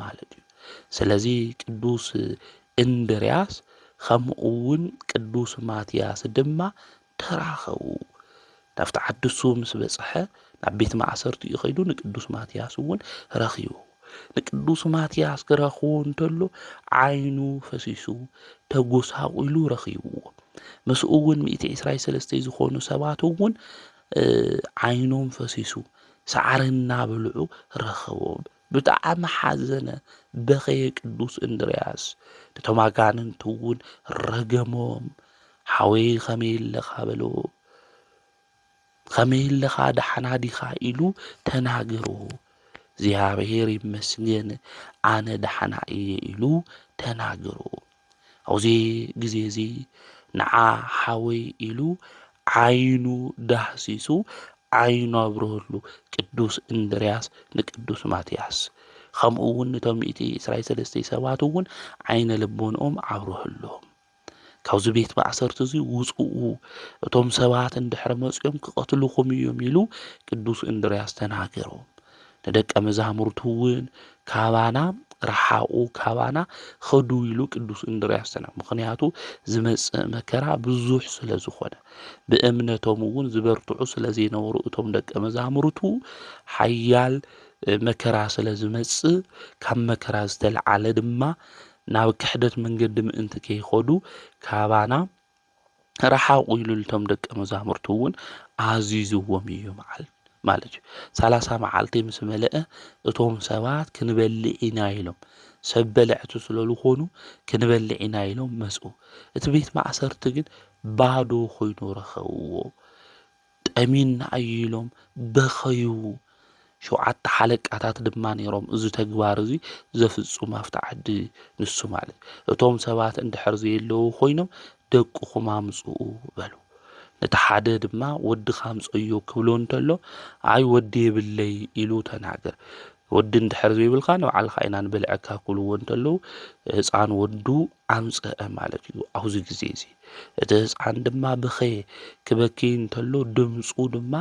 ማለት እዩ። ስለዚ ቅዱስ እንድርያስ ከምኡ እውን ቅዱስ ማትያስ ድማ ተራኸቡ። ናብቲ ዓዲ እሱ ምስ በጽሐ ናብ ቤት ማእሰርቲኡ ከይዱ ንቅዱስ ማትያስ እውን ረኺቡ። ንቅዱስ ማትያስ ክረኽቦ እንተሎ ዓይኑ ፈሲሱ ተጎሳቑሉ ረኺብዎ። ምስኡ እውን ሚእቲ ዕስራን ሰለስተን ዝኾኑ ሰባት እውን፣ እ፣ ዓይኖም ፈሲሱ ሳዕሪ እናበልዑ ረኸቦም። ብጣዕሚ ሓዘነ፣ በኸየ ቅዱስ እንድርያስ። ነቶም ኣጋንንቲ እውን ረገሞም። "ሓወይ ከመይ ኣለኻ?" በሎ። "ከመይ ኣለኻ? ደሓና ዲኻ?" ኢሉ ተናገሮ። "እግዚኣብሔር ይመስገን፣ ኣነ ደሓና እየ" ኢሉ ተናገሮ። ኣብዚ ግዜ እዚ ንዓ ሓወይ ኢሉ ዓይኑ ዳህሲሱ ዓይኑ ኣብርህሉ ቅዱስ እንድርያስ ንቅዱስ ማትያስ። ከምኡ እውን ነቶም ሚእቲ ዕስራን ሰለስተን ሰባት እውን ዓይነ ልቦንኦም ኣብርህሎም። "ካብዚ ቤት ማእሰርቲ እዚ ውጽኡ፣ እቶም ሰባት እንድሕር መጺኦም ክቐትልኹም እዮም" ኢሉ ቅዱስ እንድርያስ ተናገሮም። ንደቀ መዛሙርቱ እውን "ካባና ረሓቑ፣ ካባና ኸዱ" ኢሉ ቅዱስ እንድርያስ ተናገረ። ምኽንያቱ ዝመጽእ መከራ ብዙሕ ስለ ዝኾነ፣ ብእምነቶም እውን ዝበርትዑ ስለ ዘይነበሩ እቶም ደቀ መዛሙርቱ ሓያል መከራ ስለ ዝመጽእ፣ ካብ መከራ ዝተለዓለ ድማ ናብ ክሕደት መንገዲ ምእንቲ ከይኸዱ ካባና ረሓቑ ኢሉ ነቶም ደቀ መዛሙርቱ እውን ኣዚዝዎም እዩ መዓል-፣ ማለት እዩ። ሰላሳ መዓልቲ ምስ መለአ እቶም ሰባት "ክንበልዕ ኢና" ኢሎም፣ ሰብ በለዕቲ ስለ ዝኾኑ "ክንበልዕ ኢና" ኢሎም መጹ። እቲ ቤት ማእሰርቲ ግን ባዶ ኮይኑ ረኸብዎ። "ጠሚና" ኢሎም በኸዩ። ሸውዓተ ሓለቃታት ድማ ነይሮም፣ እዚ ተግባር እዚ ዘፍጽሙ ኣብቲ ዓዲ ንሱ ማለት። "እቶም ሰባት እንድሕር ዘየለዉ ኮይኖም ደቅኹም ኣምጽኡ" በሉ። ነቲ ሓደ ድማ "ወድኻ ኣምጸዮ" ክብሎ እንተሎ፣ "ኣይ ወዲ የብለይ" ኢሉ ተናገር። "ወዲ እንድሕር ዘይብልካ ንባዕልኻ ኢና ንበልዐካ" ክብልዎ እንተለዉ፣ ህጻን ወዱ ኣምጸአ ማለት እዩ ኣብዚ ግዜ እዚ። እቲ ህጻን ድማ በኸየ፣ ክበኪ እንተሎ ድምጹ ድማ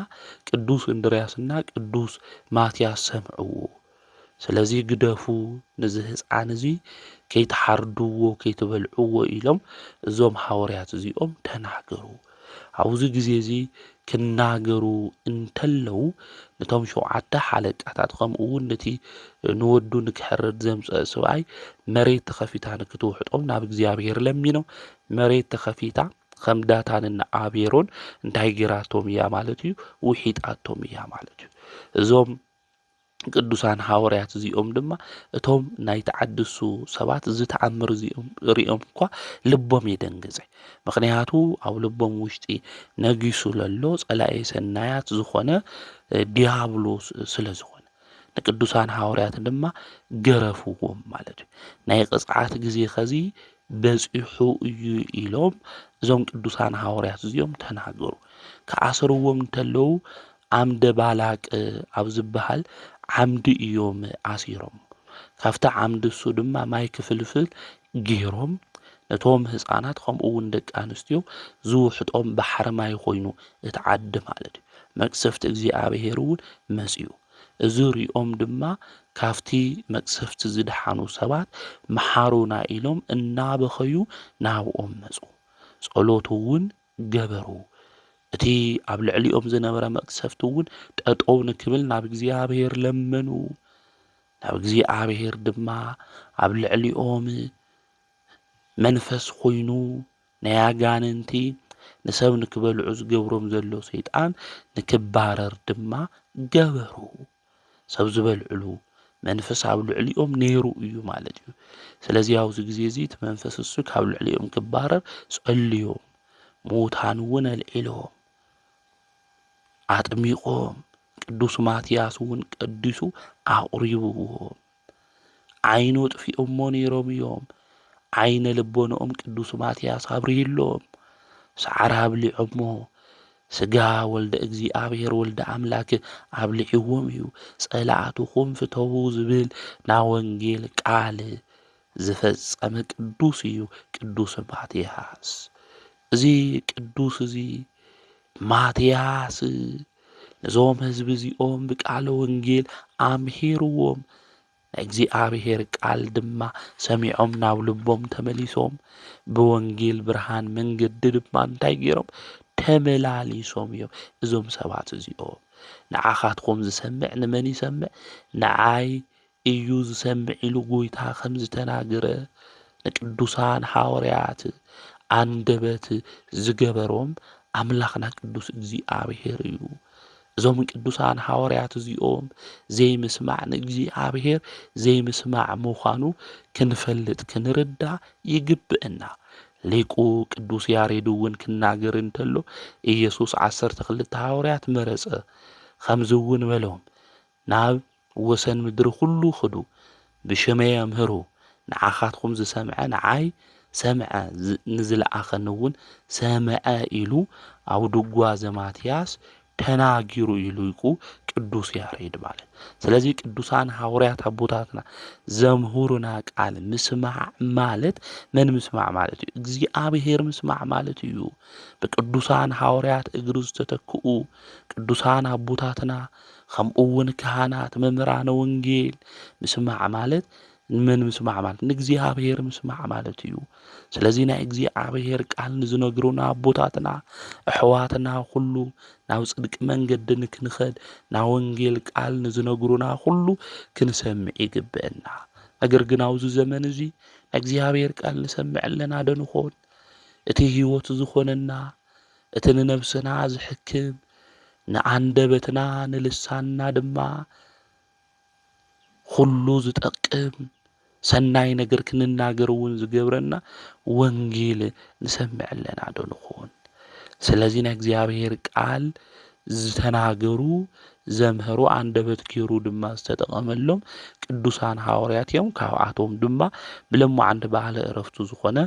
ቅዱስ እንድርያስና ቅዱስ ማትያስ ሰምዕዎ። "ስለዚ ግደፉ፣ ነዚ ህጻን እዚ ከይትሓርድዎ፣ ከይትበልዕዎ" ኢሎም እዞም ሃዋርያት እዚኦም ተናገሩ። ኣብዚ ግዜ እዚ ክናገሩ እንተለዉ፣ ነቶም ሸውዓተ ሓለቃታት፣ ከምኡ እውን ነቲ ንወዱ ንክሕረድ ዘምጸአ ሰብኣይ፣ መሬት ተኸፊታ ንክትውሕጦም ናብ እግዚኣብሔር ለሚኖም። መሬት ተኸፊታ፣ ከም ዳታንን ኣቤሮን እንታይ ጌራቶም እያ ማለት እዩ? ውሒጣቶም እያ ማለት እዩ። እዞም ቅዱሳን ሃዋርያት እዚኦም ድማ እቶም ናይ ተዓድሱ ሰባት እዚ ተኣምር እዚኦም ሪኦም እኳ ልቦም የደንግጸ። ምኽንያቱ ኣብ ልቦም ውሽጢ ነጊሱ ለሎ ጸላኤ ሰናያት ዝኾነ ዲያብሎስ ስለ ዝኾነ ንቅዱሳን ሃዋርያት ድማ ገረፍዎም ማለት እዩ። ናይ ቅጽዓት ግዜ ኸዚ በጺሑ እዩ ኢሎም እዞም ቅዱሳን ሃዋርያት እዚኦም ተናገሩ። ክኣስርዎም እንተለዉ ዓምደ ባላቅ ኣብ ዝበሃል ዓምዲ እዮም ኣሲሮም። ካብቲ ዓምዲ እሱ ድማ ማይ ክፍልፍል ገይሮም ነቶም ህፃናት ከምኡ እውን ደቂ ኣንስትዮ ዝውሕጦም ባሕሪ ማይ ኮይኑ እቲ ዓዲ ማለት እዩ። መቅሰፍቲ እግዚኣብሔር እውን መፅኡ። እዚ ሪኦም ድማ ካብቲ መቅሰፍቲ ዝደሓኑ ሰባት መሓሩና ኢሎም እናበኸዩ ናብኦም መፁ። ጸሎት እውን ገበሩ። እቲ ኣብ ልዕሊኦም ዝነበረ መቅሰፍቲ እውን ጠጠው ንክብል ናብ እግዚኣብሔር ለመኑ። ናብ እግዚኣብሔር ድማ ኣብ ልዕሊኦም መንፈስ ኮይኑ ናይ ኣጋንንቲ ንሰብ ንክበልዑ ዝገብሮም ዘሎ ሰይጣን ንክባረር ድማ ገበሩ። ሰብ ዝበልዕሉ መንፈስ ኣብ ልዕሊኦም ነይሩ እዩ ማለት እዩ። ስለዚ ኣብዚ ግዜ እዚ እቲ መንፈስ እሱ ካብ ልዕሊኦም ክባረር ጸልዮም፣ ምዉታን እውን ኣልዒሎም፣ ኣጥሚቖም፣ ቅዱስ ማትያስ እውን ቀዲሱ ኣቑሪብዎም። ዓይኑ ኣጥፊኦሞ ነይሮም እዮም። ዓይነ ልቦንኦም ቅዱስ ማትያስ ኣብርሂሎም፣ ሰዓር ኣብሊዖሞ፣ ስጋ ወልደ እግዚኣብሔር ወልደ ኣምላክ ኣብሊዕዎም እዩ። ጸላእትኹም ፍተዉ ዝብል ናይ ወንጌል ቃል ዝፈጸመ ቅዱስ እዩ ቅዱስ ማትያስ። እዚ ቅዱስ እዚ ማትያስ ነዞም ህዝቢ እዚኦም ብቃለ ወንጌል ኣምሂርዎም። ናይ እግዚኣብሔር ቃል ድማ ሰሚዖም ናብ ልቦም ተመሊሶም ብወንጌል ብርሃን መንገዲ ድማ እንታይ ገይሮም? ተመላሊሶም እዮም። እዞም ሰባት እዚኦም ንዓኻትኩም ዝሰምዕ ንመን ይሰምዕ? ንዓይ እዩ ዝሰምዕ ኢሉ ጎይታ ከም ዝተናገረ ንቅዱሳን ሃዋርያት ኣንደበት ዝገበሮም ኣምላኽና ቅዱስ እግዚኣብሔር እዩ። እዞም ቅዱሳን ሃዋርያት እዚኦም ዘይምስማዕ ንእግዚኣብሔር ዘይምስማዕ ምዃኑ ክንፈልጥ ክንርዳእ ይግብእና። ሊቁ ቅዱስ ያሬድ እውን ክናገር እንተሎ ኢየሱስ ዓሰርተ ክልተ ሃዋርያት መረጸ። ከምዚ እውን በሎም፣ ናብ ወሰን ምድሪ ኩሉ ኽዱ፣ ብሽመይ ኣምህሩ። ንዓኻትኩም ዝሰምዐ ንዓይ ሰምዐ፣ ዝ- ንዝለኣኸኒ እውን ሰምዐ ኢሉ ኣብ ድጓ ዘማትያስ ተናጊሩ እዩ ሊቁ ቅዱስ ያሬድ ማለት። ስለዚ ቅዱሳን ሃዋርያት ኣቦታትና ዘምህሩና ቃል ምስማዕ ማለት መን ምስማዕ ማለት እዩ? እግዚኣብሔር ምስማዕ ማለት እዩ። ብቅዱሳን ሃዋርያት እግሪ ዝተተክኡ ቅዱሳን ኣቦታትና ከምኡ እውን ካህናት መምህራነ ወንጌል ምስማዕ ማለት ንመን ምስማዕ ማለት ንእግዚኣብሔር ምስማዕ ማለት እዩ። ስለዚ ናይ እግዚኣብሔር ቃል ንዝነግሩና ኣቦታትና ኣሕዋትና ኩሉ ናብ ጽድቂ መንገዲ ንክንኸድ ናብ ወንጌል ቃል ንዝነግሩና ኩሉ ክንሰምዕ ይግብአና። ነገር ግን ኣብዚ ዘመን እዚ ናይ እግዚኣብሔር ቃል ንሰምዕ ኣለና ዶ ንኾን? እቲ ህይወት ዝኾነና እቲ ንነብስና ዝሕክም ንኣንደበትና ንልሳንና ድማ ኩሉ ዝጠቅም ሰናይ ነገር ክንናገር እውን ዝገብረና ወንጌል ንሰምዕ ኣለና ዶ ንኾን? ስለዚ ናይ እግዚኣብሔር ቃል ዝተናገሩ ዘምሀሩ ኣንደበት ገይሩ ድማ ዝተጠቐመሎም ቅዱሳን ሃዋርያት እዮም። ካብኣቶም ድማ ብለማዓንቲ በዓለ ዕረፍቱ ዝኾነ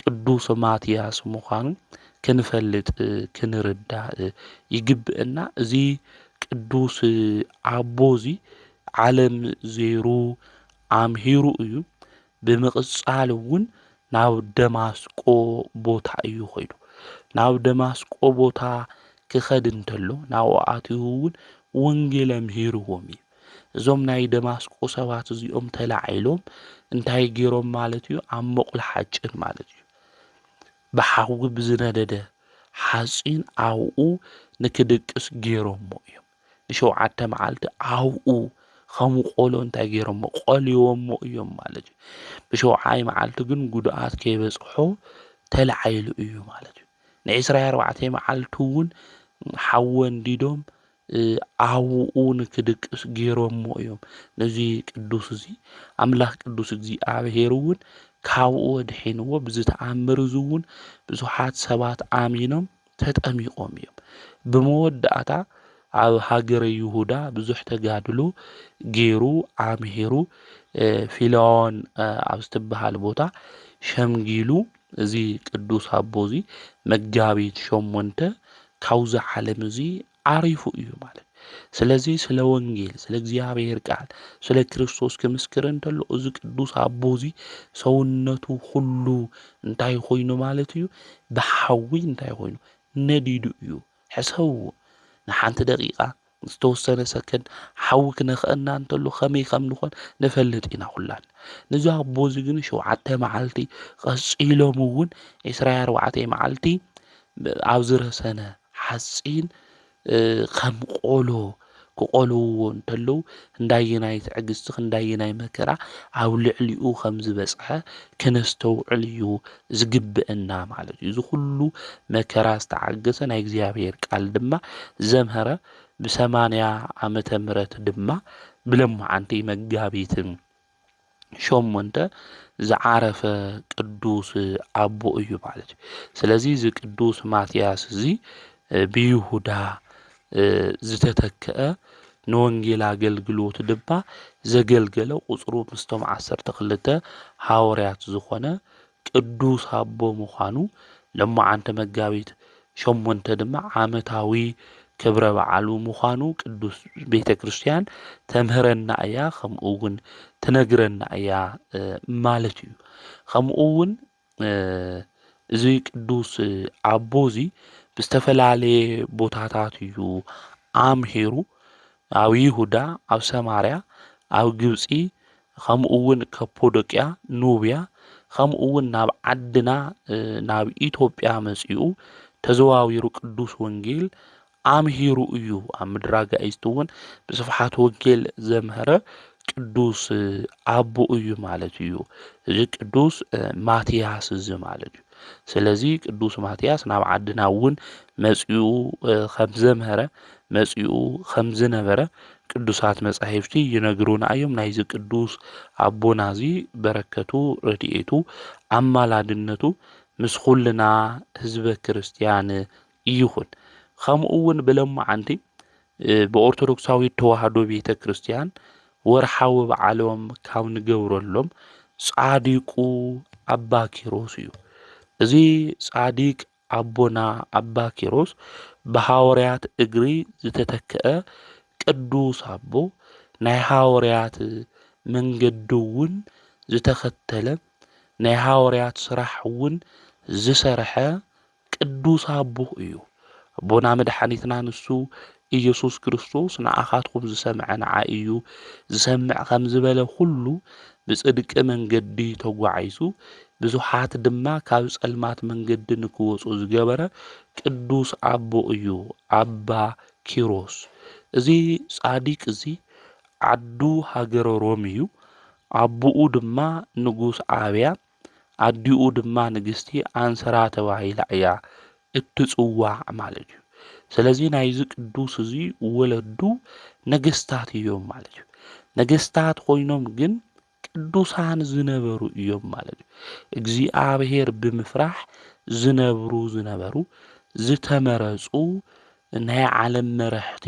ቅዱስ ማትያስ ምዃኑ ክንፈልጥ ክንርዳእ ይግብእና። እዚ ቅዱስ ኣቦ እዚ ዓለም ዘይሩ ኣምሂሩ እዩ። ብምቕጻል እውን ናብ ደማስቆ ቦታ እዩ ኸይዱ። ናብ ደማስቆ ቦታ ክኸድ እንተሎ ናብኡ ኣትዩ እውን ወንጌል ኣምሂርዎም እዩ። እዞም ናይ ደማስቆ ሰባት እዚኦም ተላዒሎም እንታይ ገይሮም ማለት እዩ? ኣብ መቑሎ ሓፂን ማለት እዩ። ብሓዊ ብዝነደደ ሓፂን ኣብኡ ንክድቅስ ገይሮሞ እዮም። ንሸውዓተ መዓልቲ ኣብኡ ከም ቆሎ እንታይ ገይሮሞ? ቆልዮሞ እዮም ማለት እዩ። ብሸውዓይ መዓልቲ ግን ጉድኣት ከይበፅሖ ተላዒሉ እዩ ማለት እዩ። ንዒስራ ኣርባዕተ መዓልቲ እውን ሓዊ ኣንዲዶም ኣብኡ ንክድቅስ ገይሮሞ እዮም። ነዚ ቅዱስ እዚ ኣምላኽ ቅዱስ እግዚኣብሔር እውን ካብኡ ኣድሒንዎ። ብዚ ተኣምር እዚ እውን ብዙሓት ሰባት ኣሚኖም ተጠሚቖም እዮም። ብመወዳእታ ኣብ ሃገረ ይሁዳ ብዙሕ ተጋድሎ ገይሩ ኣምሂሩ ፊልዮን ኣብ ዝትበሃል ቦታ ሸምጊሉ እዚ ቅዱስ ኣቦ እዚ መጋቢት ሸሞንተ ካብዚ ዓለም እዚ ዓሪፉ እዩ ማለት። ስለዚ ስለ ወንጌል፣ ስለ እግዚኣብሔር ቃል፣ ስለ ክርስቶስ ክምስክር እንተሎ እዚ ቅዱስ ኣቦ እዚ ሰውነቱ ኩሉ እንታይ ኮይኑ ማለት እዩ? ብሓዊ እንታይ ኮይኑ? ነዲዱ እዩ። ሕሰብዎ። ንሓንቲ ደቂቃ ዝተወሰነ ሰከንድ ሓዊ ክነኽአና እንተሎ ከመይ ከም ንኾን ንፈልጥ ኢና ኩላን። ነዚ ኣቦ እዚ ግን ሸውዓተ መዓልቲ ቀጺሎም እውን ዕስራ ኣርባዕተ መዓልቲ ኣብ ዝረሰነ ሓጺን ከም ቆሎ ክቆልውዎ እንተለዉ ክንዳየናይ ትዕግስቲ ክንዳየናይ መከራ ኣብ ልዕሊኡ ከም ዝበጽሐ ክነስተውዕል እዩ ዝግብእና ማለት እዩ። እዚ ኩሉ መከራ ዝተዓገሰ ናይ እግዚኣብሔር ቃል ድማ ዘምሀረ ብሰማንያ ዓመተ ምህረት ድማ ብለማዓንቲ መጋቢት ሸሞንተ ዝዓረፈ ቅዱስ ኣቦ እዩ ማለት እዩ። ስለዚ እዚ ቅዱስ ማትያስ እዚ ብይሁዳ ዝተተክአ ንወንጌል ኣገልግሎት ድማ ዘገልገለ ቁፅሩ ምስቶም ዓሰርተ ክልተ ሃዋርያት ዝኾነ ቅዱስ ኣቦ ምዃኑ ለማዓንቲ መጋቢት ሸሞንተ ድማ ዓመታዊ ክብረ በዓሉ ምዃኑ ቅዱስ ቤተ ክርስቲያን ተምህረና እያ፣ ከምኡ እውን ትነግረና እያ ማለት እዩ። ከምኡ እውን እዚ ቅዱስ ኣቦ እዚ ብዝተፈላለየ ቦታታት እዩ ኣምሂሩ። ኣብ ይሁዳ፣ ኣብ ሰማርያ፣ ኣብ ግብፂ፣ ከምኡ እውን ከፖዶቅያ፣ ኑብያ፣ ከምኡ እውን ናብ ዓድና ናብ ኢትዮጵያ መፂኡ ተዘዋዊሩ ቅዱስ ወንጌል ኣምሂሩ እዩ። ኣብ ምድረ ኣጋይዝቲ እውን ብስፍሓት ወንጌል ዘምሀረ ቅዱስ ኣቦ እዩ ማለት እዩ። እዚ ቅዱስ ማትያስ እዚ ማለት እዩ። ስለዚ ቅዱስ ማትያስ ናብ ዓድና እውን መፂኡ ከም ዘምሀረ መፂኡ ከም ዝነበረ ቅዱሳት መጻሕፍቲ ይነግሩና እዮም። ናይዚ ቅዱስ ኣቦና እዚ በረከቱ ረድኤቱ ኣማላድነቱ ምስ ኩልና ህዝበ ክርስቲያን ይኹን። ከምኡ እውን ብለማዓንቲ ብኦርቶዶክሳዊት ተዋህዶ ቤተ ክርስቲያን ወርሓዊ በዓሎም ካብ ንገብረሎም ጻዲቁ ኣባ ኪሮስ እዩ። እዚ ጻዲቅ ኣቦና ኣባ ኪሮስ ብሃዋርያት እግሪ ዝተተክአ ቅዱስ ኣቦ ናይ ሃዋርያት መንገዲ እውን ዝተኸተለ ናይ ሃዋርያት ስራሕ እውን ዝሰርሐ ቅዱስ ኣቦ እዩ። ኣቦና መድሓኒትና ንሱ ኢየሱስ ክርስቶስ ንኣኻትኩም ዝሰምዐ ንዓይ እዩ፣ ዝሰምዕ ከም ዝበለ ኩሉ ብጽድቂ መንገዲ ተጓዒዙ ብዙሓት ድማ ካብ ጸልማት መንገዲ ንክወጹ ዝገበረ ቅዱስ ኣቦ እዩ ኣባ ኪሮስ። እዚ ጻዲቅ እዚ ዓዱ ሃገረ ሮም እዩ። ኣቦኡ ድማ ንጉስ ኣብያ ኣዲኡ ድማ ንግስቲ ኣንሰራ ተባሂላ እያ እትጽዋዕ ማለት እዩ። ስለዚ ናይዚ ቅዱስ እዚ ወለዱ ነገስታት እዮም ማለት እዩ። ነገስታት ኮይኖም ግን ቅዱሳን ዝነበሩ እዮም ማለት እዩ። እግዚኣብሔር ብምፍራሕ ዝነብሩ ዝነበሩ ዝተመረጹ ናይ ዓለም መራሕቲ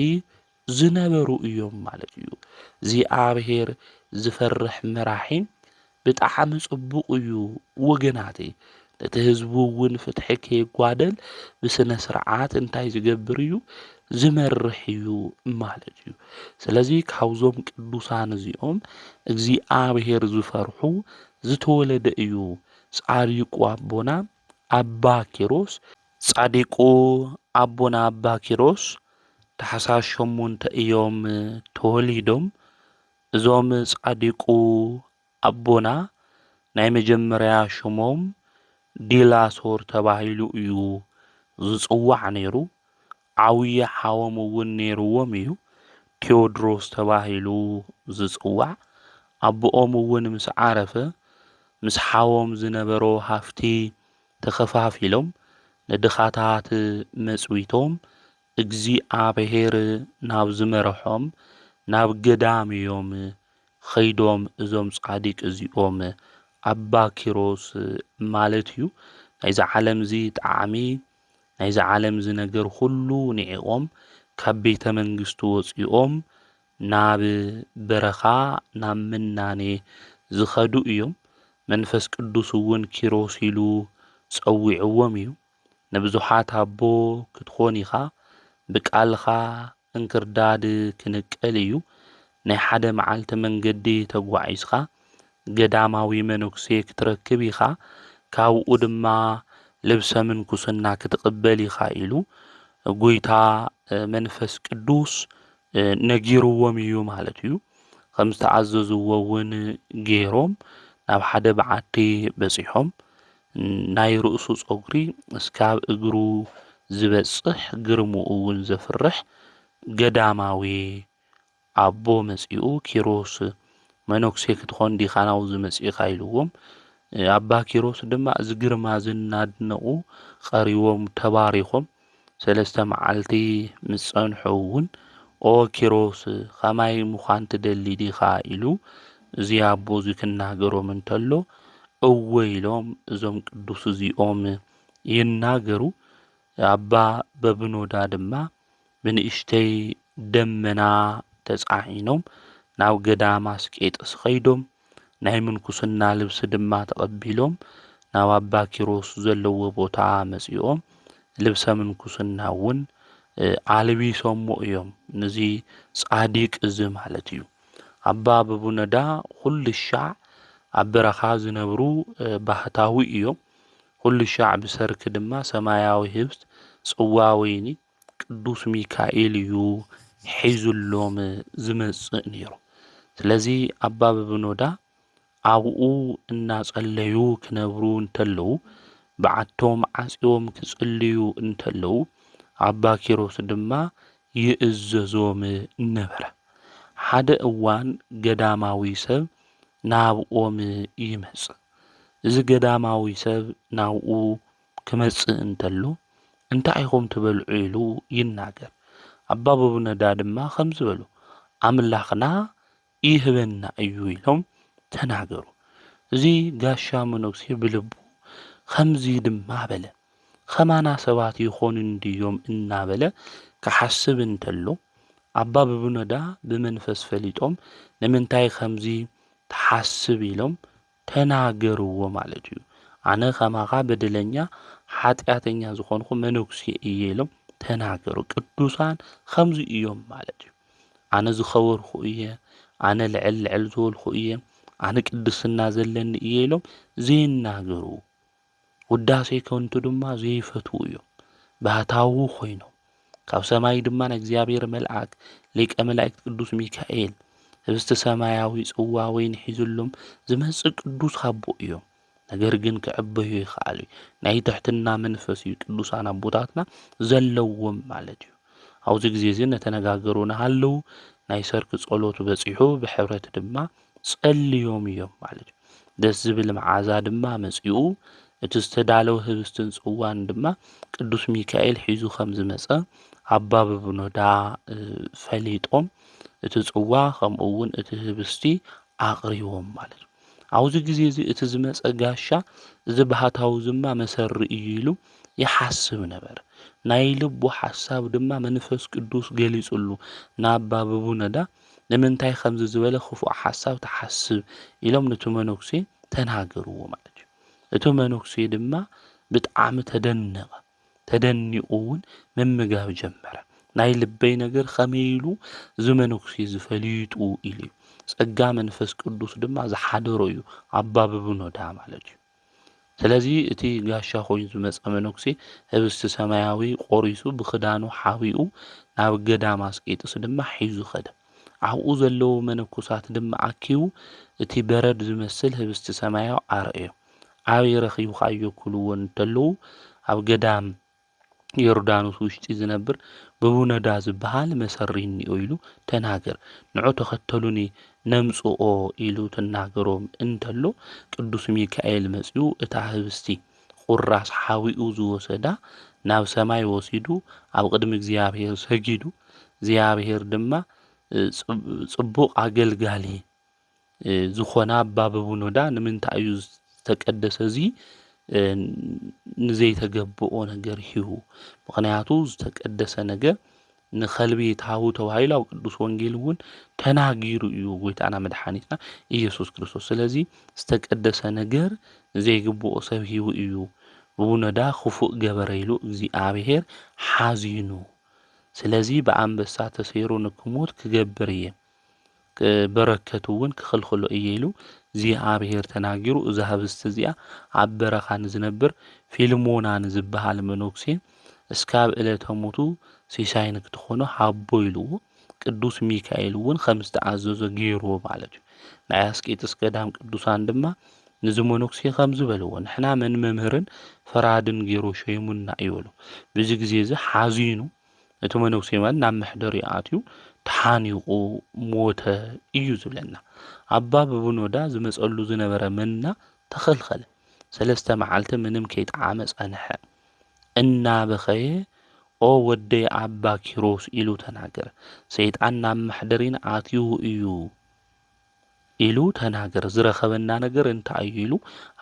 ዝነበሩ እዮም ማለት እዩ። እግዚኣብሔር ዝፈርሕ መራሒ ብጣዕሚ ጽቡቕ እዩ ወገናተይ። ነቲ ህዝቡ እውን ፍትሒ ከይጓደል ብስነ ስርዓት እንታይ ዝገብር እዩ? ዝመርሕ እዩ ማለት እዩ። ስለዚ ካብዞም ቅዱሳን እዚኦም እግዚኣብሔር ዝፈርሑ ዝተወለደ እዩ ጻዲቁ ኣቦና ኣባ ኪሮስ። ጻዲቁ ኣቦና ኣባ ኪሮስ ታሕሳስ ሸሞንተ እዮም ተወሊዶም። እዞም ጻዲቁ ኣቦና ናይ መጀመርያ ሽሞም ዲላሶር ተባሂሉ እዩ ዝጽዋዕ ነይሩ። ዓብዪ ሓዎም እውን ነይርዎም እዩ፣ ቴዎድሮስ ተባሂሉ ዝጽዋዕ። ኣቦኦም እውን ምስ ዓረፈ ምስ ሓዎም ዝነበሮ ሃፍቲ ተኸፋፊሎም ንድኻታት መጽዊቶም እግዚኣብሔር ናብ ዝመረሖም ናብ ገዳም እዮም ኸይዶም እዞም ጻድቅ እዚኦም ኣባ ኪሮስ ማለት እዩ። ናይዚ ዓለም እዚ ጣዕሚ፣ ናይዚ ዓለም እዚ ነገር ኩሉ ንዒቖም ካብ ቤተ መንግስቲ ወጺኦም ናብ በረኻ ናብ ምናኔ ዝኸዱ እዮም። መንፈስ ቅዱስ እውን ኪሮስ ኢሉ ጸዊዕዎም እዩ። ንብዙሓት ኣቦ ክትኾን ኢኻ፣ ብቃልኻ እንክርዳድ ክንቀል እዩ። ናይ ሓደ መዓልቲ መንገዲ ተጓዒዝካ ገዳማዊ መነኩሴ ክትረክብ ኢኻ። ካብኡ ድማ ልብሰ ምንኩስና ክትቕበል ኢኻ ኢሉ ጎይታ መንፈስ ቅዱስ ነጊርዎም እዩ ማለት እዩ። ከም ዝተኣዘዝዎ እውን ገይሮም ናብ ሓደ በዓቲ በጺሖም። ናይ ርእሱ ጸጉሪ እስካብ እግሩ ዝበጽሕ ግርምኡ እውን ዘፍርሕ ገዳማዊ ኣቦ መጺኡ፣ "ኪሮስ መነኩሴ ክትኾን ዲኻ ናብዚ መጺእኻ?" ኢልዎም። ኣባ ኪሮስ ድማ እዚ ግርማ እዚ እናድነቑ ቀሪቦም ተባሪኾም። ሰለስተ መዓልቲ ምስ ጸንሑ እውን፣ "ኦ ኪሮስ፣ ኸማይ ምዃን ትደሊ ዲኻ?" ኢሉ እዚ ኣቦ እዚ ክናገሮም እንተሎ፣ "እወ" ኢሎም እዞም ቅዱስ እዚኦም ይናገሩ። ኣባ በብኖዳ ድማ ብንእሽተይ ደመና ተጻዒኖም ናብ ገዳም ኣስቄጥስ ኸይዶም፣ ናይ ምንኩስና ልብሲ ድማ ተቐቢሎም ናብ ኣባ ኪሮስ ዘለዎ ቦታ መጺኦም፣ ልብሰ ምንኩስና እውን፣ እ፣ ኣልቢሶሞ እዮም፣ ነዚ ጻዲቅ እዚ ማለት እዩ። ኣባ በብኖዳ ኩሉ ሻዕ ኣብ በረኻ ዝነብሩ፣ እ፣ ባህታዊ እዮም። ኩሉ ሻዕ ብሰርክ ድማ ሰማያዊ ህብስት፣ ጽዋ ወይኒ፣ ቅዱስ ሚካኤል እዩ ሒዙሎም ዝመጽእ ነይሩ። ስለዚ ኣባ በብኖዳ ኣብኡ እናጸለዩ ክነብሩ እንተለዉ፣ በዓቶም ዓጽዮም ክጽልዩ እንተለዉ፣ ኣባ ኪሮስ ድማ ይእዘዞም ነበረ። ሓደ እዋን ገዳማዊ ሰብ ናብኦም ይመጽእ። እዚ ገዳማዊ ሰብ ናብኡ ክመጽእ እንተሎ፣ "እንታይ ኢኹም ትበልዑ?" ኢሉ ይናገር። ኣባ በብኖዳ ድማ ከምዚ በሉ፣ "ኣምላኽና ይህበና እዩ" ኢሎም ተናገሩ። እዚ ጋሻ መነኩሴ ብልቡ ከምዚ ድማ በለ፣ "ኸማና ሰባት ይኾኑ እንድዮም?" እናበለ ክሓስብ እንተሎ፣ ኣባ በብኖዳ ብመንፈስ ፈሊጦም፣ "ንምንታይ ከምዚ ትሓስብ?" ኢሎም ተናገርዎ ማለት እዩ። "ኣነ ኸማኻ በደለኛ፣ ሓጢኣተኛ ዝኾንኹ መነኩሴ እየ" ኢሎም ተናገሩ። ቅዱሳን ከምዚ እዮም ማለት እዩ። "ኣነ ዝኸበርኩ እየ፣ ኣነ ልዕል ልዕል ዝበልኩ እየ፣ ኣነ ቅድስና ዘለኒ እየ" ኢሎም ዘይናገሩ። ውዳሴ ከንቱ ድማ ዘይፈትዉ እዮም። ባህታዊ ኮይኖም፣ ካብ ሰማይ ድማ ናይ እግዚኣብሔር መልኣክ ሊቀ መላእክት ቅዱስ ሚካኤል ህብስቲ ሰማያዊ ጽዋ ወይኒ ሒዙሎም ዝመጽእ ቅዱስ ኣቦ እዮም። ነገር ግን ክዕበዩ ይኽኣሉ እዩ። ናይ ትሕትና መንፈስ እዩ ቅዱሳን ኣቦታትና ዘለዎም ማለት እዩ። ኣብዚ ግዜ እዚ እናተነጋገሩ እናሃለዉ ናይ ሰርክ ጸሎት በጺሑ፣ ብሕብረት ድማ ጸልዮም እዮም ማለት እዩ። ደስ ዝብል መዓዛ ድማ መጺኡ፣ እቲ ዝተዳለወ ህብስትን ጽዋን ድማ ቅዱስ ሚካኤል ሒዙ ከም ዝመጸ ኣባ በብኖዳ፣ እ፣ ፈሊጦም፣ እቲ ጽዋ ከምኡ እውን እቲ ህብስቲ ኣቕሪቦም ማለት እዩ። ኣብዚ ግዜ እዚ እቲ ዝመጸ ጋሻ፣ እዚ ባህታዊ እዚ እማ መሰሪ እዩ ኢሉ ይሓስብ ነበረ። ናይ ልቡ ሓሳብ ድማ መንፈስ ቅዱስ ገሊጹሉ፣ ንኣባ በብኖዳ፣ "ንምንታይ ከምዚ ዝበለ ክፉእ ሓሳብ ትሓስብ?" ኢሎም ነቲ መነኩሴ ተናገርዎ ማለት እዩ። እቲ መነኩሴ ድማ ብጣዕሚ ተደነቐ። ተደኒቑ እውን ምምጋብ ጀመረ። "ናይ ልበይ ነገር ከመይ ኢሉ እዚ መነኩሴ እዚ ፈሊጡ?" ኢሉ እዩ። ጸጋ መንፈስ ቅዱስ ድማ ዝሓደሮ እዩ፣ ኣባ በብኖዳ ማለት እዩ። ስለዚ እቲ ጋሻ ኮይኑ ዝመጸ መነኩሴ ህብስቲ ሰማያዊ ቆሪሱ ብኽዳኑ ሓቢኡ ናብ ገዳም ኣስቄጥስ ድማ ሒዙ ኸደ። ኣብኡ ዘለዉ መነኮሳት ድማ ኣኪቡ እቲ በረድ ዝመስል ህብስቲ ሰማያዊ ኣርኣዮም። ኣበይ ረኺብካዮ ክብልዎ እንተለዉ፣ ኣብ ገዳም ዮርዳኖስ ውሽጢ ዝነብር በብኖዳ ዝበሃል መሰሪ እኒኦ ኢሉ ተናገር። ንዑ ተኸተሉኒ ነምጽኦ ኢሉ ትናገሮም እንተሎ፣ ቅዱስ ሚካኤል መጺኡ እታ ህብስቲ ቁራስ ሓቢኡ ዝወሰዳ ናብ ሰማይ ወሲዱ ኣብ ቅድሚ እግዚኣብሔር ሰጊዱ፣ እግዚኣብሔር ድማ፣ እ፣ ጽብ-፣ ጽቡቕ ኣገልጋሊ፣ እ፣ ዝኾነ ኣባ በብኖዳ ንምንታይ እዩ ዝተቀደሰ እዚ፣ እ፣ ንዘይተገብኦ ነገር ሂቡ? ምኽንያቱ ዝተቀደሰ ነገር ንኸልቢ ትሃቡ ተባሂሉ ኣብ ቅዱስ ወንጌል እውን ተናጊሩ እዩ ጎይታና መድሓኒትና ኢየሱስ ክርስቶስ። ስለዚ ዝተቀደሰ ነገር ንዘይግብኦ ሰብ ሂቡ እዩ። ብቡኖዳ ክፉእ ገበረ ኢሉ እግዚኣብሔር ሓዚኑ። ስለዚ ብኣንበሳ ተሰይሩ ንክሞት ክገብር እየ፣ ክ-፣ በረከቱ እውን ክኽልኽሎ እየ ኢሉ እግዚኣብሔር ተናጊሩ። እዛ ህብስቲ እዚኣ ኣብ በረኻ ንዝነብር ፊልሞና ንዝበሃል መነኩሴ እስካብ ዕለተ ሞቱ ሲሳይ ንክትኾኖ ሃቦ ኢልዎ። ቅዱስ ሚካኤል እውን ከም ዝተኣዘዞ ገይርዎ ማለት እዩ። ናይ ኣስቄጥስ ገዳም ቅዱሳን ድማ ንዚ መነኩሴ ከምዚ በልዎ፣ "ንሕና መን መምህርን ፈራድን ገይሩ ሸይሙና?" እዩ በሎ። በዚ ግዜ እዚ ሓዚኑ እቲ መነኩሴ ማለት ናብ መሕደሪኡ ኣትዩ ተሓኒቑ ሞተ እዩ ዝብለና። ኣባ በብኖዳ ዝመጸሉ ዝነበረ መና ተኸልኸለ። ሰለስተ መዓልቲ ምንም ከይጠዓመ ጸንሐ። እናበኸየ፣ "ኦ ወደይ ኣባ ኪሮስ" ኢሉ ተናገረ። "ሰይጣን ናብ መሕደሪና ኣትዩ እዩ" ኢሉ ተናገረ። "ዝረኸበና ነገር እንታይ እዩ?" ኢሉ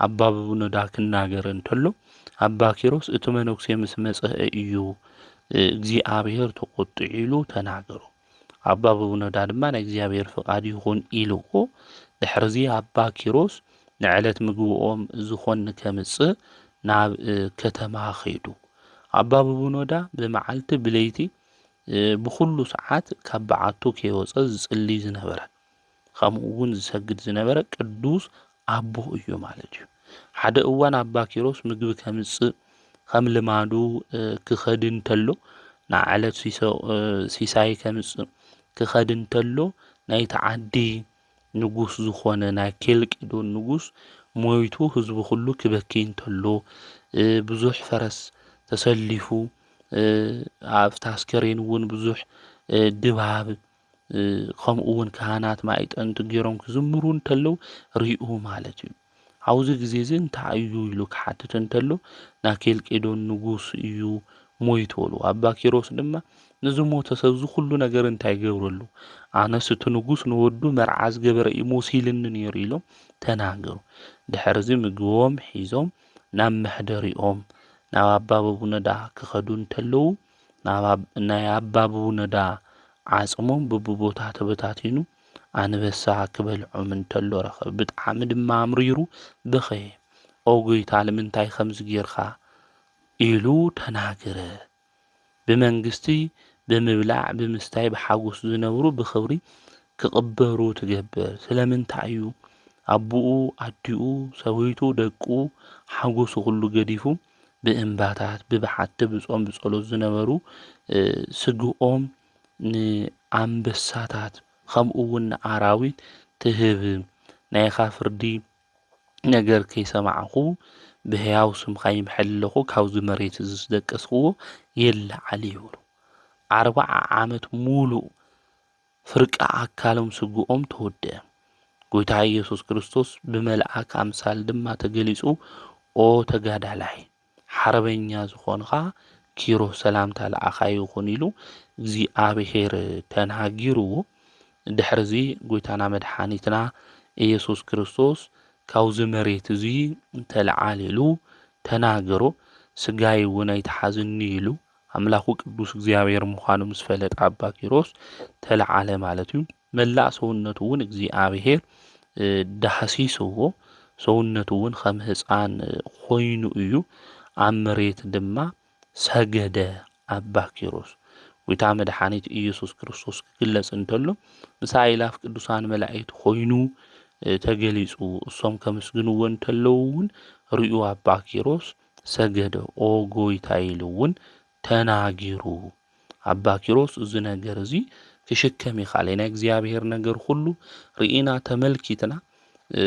ኣባ በብኖዳ ክናገር እንተሎ፣ ኣባ ኪሮስ፣ "እቲ መነኩሴ ምስ መጸ እዩ እግዚኣብሔር ተቖጢዑ" ኢሉ ተናገሮ። ኣባ በብኖዳ ድማ "ናይ እግዚኣብሔር ፍቓድ ይኹን" ኢልዎ። ድሕርዚ ኣባ ኪሮስ ንዕለት ምግብኦም ዝኾን ንከምጽእ ናብ፣ እ፣ ከተማ ኸይዱ። ኣባ በብኖዳ ብመዓልቲ ብለይቲ፣ እ፣ ብኹሉ ሰዓት ካብ በዓቱ ከይወጸ ዝጽሊ ዝነበረ፣ ከምኡ እውን ዝሰግድ ዝነበረ ቅዱስ ኣቦ እዩ ማለት እዩ። ሓደ እዋን ኣባ ኪሮስ ምግቢ ከምጽእ ከም ልማዱ፣ እ፣ ክኸድ እንተሎ፣ ንዕለት ሲሶ-፣ እ፣ ሲሳይ ከምጽእ ክኸድ እንተሎ፣ ናይቲ ዓዲ ንጉስ ዝኾነ ናይ ኬልቄዶን ንጉስ ሞይቱ ህዝቡ ኩሉ ክበኪ እንተሎ፣ እ፣ ብዙሕ ፈረስ ተሰሊፉ፣ እ፣ ኣብቲ ኣስከሬን እውን ብዙሕ፣ እ፣ ድባብ፣ እ፣ ከምኡ እውን ካህናት ማዕጠንቲ ገይሮም ክዝምሩ እንተለዉ ሪኡ ማለት እዩ። ኣብዚ ግዜ እዚ እንታይ እዩ ኢሉ ክሓትት እንተሎ፣ "ናይ ኬልቄዶን ንጉስ እዩ ሞይቱ" በሉ። ኣባ ኪሮስ ድማ፣ "ንዝሞተ ሰብ እዚ ኩሉ ነገር እንታይ ይገብረሉ? ኣነስ እቲ ንጉስ ንወዱ መርዓ ዝገበረ እዩ መሲልኒ ነይሩ" ኢሎም ተናገሩ። ድሕርዚ ምግቦም ሒዞም ናብ መሕደሪኦም፣ ናብ ኣባ በብኖዳ ክኸዱ እንተለዉ፣ ናብ ኣብ-፣ ናይ ኣባ በብኖዳ ዓጽሞም ብብቦታ ተበታቲኑ፣ ኣንበሳ ክበልዖም እንተሎ ረኸበ። ብጣዕሚ ድማ ኣምሪሩ በኸየ። "ኦ ጎይታ፣ ንምንታይ ከምዚ ጌርካ?" ኢሉ ተናገረ። ብመንግስቲ፣ ብምብላዕ፣ ብምስታይ ብሓጎስ ዝነብሩ ብኽብሪ ክቕበሩ ትገብር። ስለምንታይ እዩ? ኣቦኡ፣ ኣዲኡ፣ ሰበይቱ፣ ደቁ፣ ሓጎሱ ኩሉ ገዲፉ ብእምባታት፣ ብበሓቲ፣ ብጾም፣ ብጸሎት ዝነበሩ፣ እ፣ ስግኦም ንኣንበሳታት ከምኡ እውን ንኣራዊት ትህብ። ናይኻ ፍርዲ ነገር ከይሰማዕኹ ብህያው ስምኻ ይምሕል ኣለኹ፣ ካብዚ መሬት እዚ ዝደቀስኽዎ የለዓል ይብሉ። ኣርብዓ ዓመት ሙሉእ ፍርቂ ኣካሎም ስግኦም ተወደአ። ጎይታ ኢየሱስ ክርስቶስ ብመልኣክ ኣምሳል ድማ ተገሊጹ፣ "ኦ ተጋዳላይ፣ ሓርበኛ ዝኾንኻ ኪሮስ ሰላምታ ለኣኻ ይኹን" ኢሉ እግዚኣብሔር ተናጊርዎ። ድሕርዚ ጎይታና መድሓኒትና ኢየሱስ ክርስቶስ ካብዚ መሬት እዚ ተለዓል ኢሉ ተናገሮ። "ስጋይ እውን ኣይትሓዝኒ" ኢሉ ኣምላኹ ቅዱስ እግዚኣብሔር ምዃኑ ምስ ፈለጠ ኣባ ኪሮስ ተለዓለ ማለት እዩ። መላእ ሰውነቱ እውን እግዚኣብሔር፣ እ፣ ዳህሲስዎ። ሰውነቱ እውን ከም ህፃን፣ እ፣ ኮይኑ እዩ። ኣብ መሬት ድማ ሰገደ ኣባ ኪሮስ። ጎይታ መድሓኒት ኢየሱስ ክርስቶስ ክግለጽ እንተሎ፣ ምስ ኣእላፍ ቅዱሳን መላእክቲ ኮይኑ፣ እ፣ ተገሊጹ። እሶም ከምስግንዎ እንተለዉ እውን ርእዩ ኣባ ኪሮስ ሰገደ። "ኦ ጎይታ" ኢሉ እውን ተናጊሩ። ኣባ ኪሮስ እዚ ነገር እዚ ክሽከም ይኻለይ። ናይ እግዚኣብሔር ነገር ኩሉ ርኢና ተመልኪትና፣ እ፣